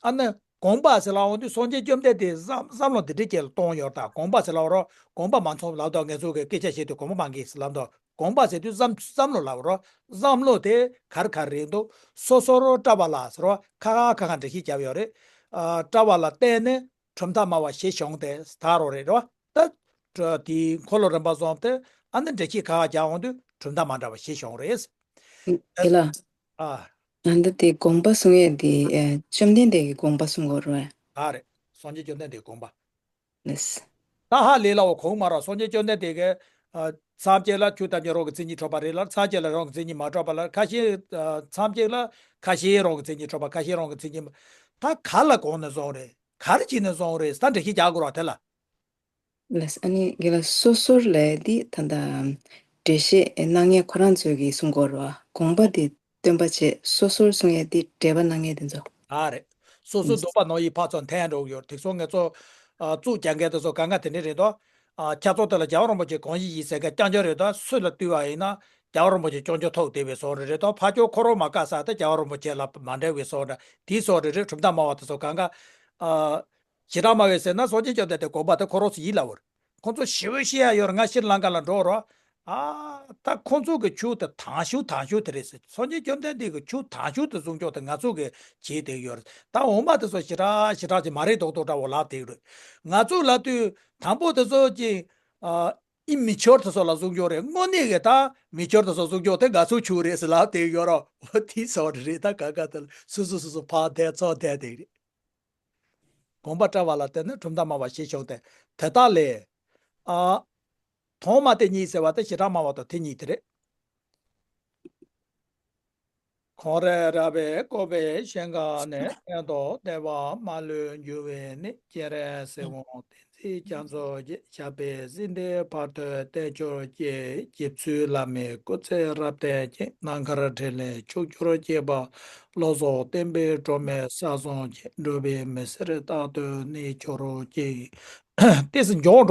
ཨ་ནི་དགོངས་པ་ཟེར་ལ་འོང་དུས་སངས་རྒྱས་བཅོམ་ལྡན་འདས་བསམ་བསམ་བློ་འདི་འདྲའི་སྐད་ལ་གཏོང་ཡོད་ད། དགོངས་པ་ཟེར་ལ་འོང་རོགས། དགོངས་པ་མ་ཚོམ་ལབ་དོ། ངེད་ཚོ་གི་སྐད་ཆ་བཤད་དུས་དགོངས་པ་མ་འགེལ་ཟེར་ལབ་དོ། དགོངས་པ་ཟེར་དུས་བསམ་བསམ་བློ་ལབ་རོགས། བསམ་བློ་དེ་ག་རེ་ག་རེ་རེད་འདུག་སོ་སོར་བཀྲལ་བ་ལ་ཟེར་བ་ཁ་ཁ་ཁ་ཁ་འགྲེལ་བཤད་བརྒྱབ་ཡོད་རེད། ཨ། བཀྲལ་བ་ལ་བརྟེན་ནས་གྲུབ་མཐའ་སྨྲ་བ་ཞེས་བྱུང་སྟེ་ད་རོ་རེད་རོ། ད་དེའི་འཁོར་ལོ་རིམ་པ་བཟུང་སྟེ་ཨ་ནི་འགྲེལ་བཤད་ཁ་ཁ་རྒྱག་འོང་དུས་གྲུབ་མཐའ་སྨྲ་བ་ཞེས་བྱུང་རེད། དེ་ལ། ཨ། ད་ལྟ་དེ་དགོངས་པ་གསུང་ཡས་དེ་ཨ་བཅོམ་ལྡན་འདས་ཀྱི་དགོངས་པ་གསུང་དགོས་རེད། ཨ་རེད། སངས་རྒྱས་བཅོམ་ལྡན་འདས་དགོངས་པ། ལགས། ད་ཧ་ལས་ལའོ་གོང་མ་ར་སངས་རྒྱས་བཅོམ་ལྡན་འདས་ཀྱིས་ཨ་མཚམས་གཅིག་ལ་ཆོས་ཐམས་ཅད་རང་གི་མཚན་ཉིད་གྲུབ་པ་རེད་ལ། མཚམས་གཅིག་ལ་རང་གི་མཚན་ཉིད་མ་གྲུབ་པ་ལ། ཁ་ཤས་ཨ་མཚམས་གཅིག་ལ་ཁ་ཤས་རང་གི་མཚན་ཉིད་གྲུབ་པ། ཁ་ཤས་རང་གི་མཚན་ཉིད་མ། ད་ག་ལ་གོང་ནས་བཟུང་རེད། ག་རེ་བྱས་ནས་བཟུང་རེད། ད་འགྲེལ་བཤད་རྒྱག་དགོས་ར་དེ་ལ། ལགས། ཨ་ནི་རྒན་ལགས་སོ་སོར་ལབ་དེ་ད་ལྟ་འགྲེལ་བཤད་གནང་མཁན་ཁོ་རང་ཚོས་ཀྱིས་གསུང་དགོས་རེད་བ། དགོངས་པ་དེ་སྟོན་པ་བྱས། སོ་སོར་གསུང་ཡས་དེ་འགྲེལ་པ་གནང་མཁན་དེ་ཚོ། ཨ་རེད། སོ་སོ་འདོད་པ་ནང་བཞིན་ཕར་ཚུར་འཐེན་འགྲོ་གི་ཡོད། དེ་ཚོ་ངེད་ཚོ་ཨ་གཙུག་རྒྱག་མཁན་དེ་ཚོ་གང་ག་དེ་འདྲ་རེད་དོ། ཨ་ཁྱད་མཚར་དེ་ལ་རྒྱལ་བ་རིན་པོ་ཆེ་གང་ཞིག་ཡིན་ཟེར་མཁན་རྐྱང་རྐྱང་རེད་དོ། སུ་ལ་བསྟུན་པ་ཡིན་ན་རྒྱལ་བ་རིན་པོ་ཆེ་རྐྱང་རྐྱང་ཐུག་བསྡད་པའི་བཟོ་འདྲ་རེད་དོ། ཕར་ཕྱོགས་འཁོར་ལོ་མ་བཀག་ས་དེ་རྒྱལ་བ་རིན་པོ་ཆེ་ལ་མ་འབྲེལ་བའི་བཟོ་འདྲ་དེའི་བཟོ་འདྲ་རེད། གྲུབ་མཐའ་སྨྲ་བ་དེ་ཚོ་གང་ག་ཨ། བྱེ་བྲག་སྨྲ་བས་ཟེར་ན་སངས་རྒྱས་བཅོམ་ལྡན་འདས་དགོངས་པ་དེ་ཁོ་རང་ཚོ་ཡིན་ལབ་པ་རེད། ཁོང་ཚོ་ཞེ་པོ་ཤེས་ཡ་ཡོད་རེད། ང་ཕྱིར་ལམ་ཁ་ལ་འགྲོ་རོགས། ཨ། ད་ཁོང་ཚོ་གི་ཆོས་དེ་དང་ཤོས་དང་ཤོས་དེ་རེད་ཟེར། སངས་རྒྱས་བཅོམ་ལྡན་འདས་ཀྱི་ཆོས་དང་ཤོས་དེ་བཟུང་ཕྱོགས་དེ་ང་ཚོ་གི་བྱེད་བསྡད་ཡོད་རེད། ད་འོ་མ་དེ་ཚོ་ཞེ་དྲག་ཞེ་དྲག་ཅིག་མ་རེད་མདོག་མདོག་འདྲ་བོ་ལབ་བསྡད་ཡོད་རེད། ང་ཚོ་ལབ་དུས་དང་པོ་དེ་ཚོ་ཅིག་ཨ། ཨི་མེ་ཅོར་དེ་ཚོ་ལ་བཟུང་ཕྱོགས་རེད། དངོས་གནས་ཀྱི་ད་མེ་ཅོར་དེ་ཚོ་བཟུང་ཕྱོགས་དེ་ང་ཚོ་ཆོས་རེད་ཟེར་ལབ་བསྡད་ཡོད་རོགས། འོ་དེ་ཚོ་རེད། ད་ག་ག་དེ་ལ་སོ་སོ་སོ་སོ་ཕར་བསྡད་ཚུར་བསྡད་བསྡད་རེད། དགོངས་པ་བཀྲལ་བ་ལ་བརྟེན་ནས་གྲུབ་མཐའ་སྨྲ་བ་ཞེས་བྱུང་སྟེ། དེ་དག་ལས། ཨ། ཐོག་མ་དེ་ཉིད་ཟེར་བ་དེ་བྱེ་བྲག་སྨྲ་བ་དང་དེ་ཉིད་དེ་རེད། ཁོང་རེ་ར་བས་བསྐོར་བའི་ཞིང་ཁམས་ནི། གནས་དང་བདེ་བ་མ་ལུས་འབྱུང་བའི་གནས། སྤྱན་རས་གཟིགས་དབང་བསྟན་འཛིན་རྒྱ་མཚོ་རྒྱས། ཞབས་པད་སྲིད་མཐའི་བར་དུ་བརྟན་གྱུར་ཅིག་རྗེ་བཙུན་བླ་མའི་སྐུ་ཚེ་རབ་བརྟན་ཅིག་ནམ་མཁར་འཕྲིན་ལས་ཕྱོགས་བཅུར་རྒྱས་པ། བློ་བཟང་བསྟན་པའི་སྒྲོན་མེ་ས་གསུམ་གྱི། འགྲོ་བའི་མི་ཚེར་རྟག་ཏུ་གནས་གྱུར་ཅིག་ཏོག་ཙམ་མགྱོགས་འགྲོ།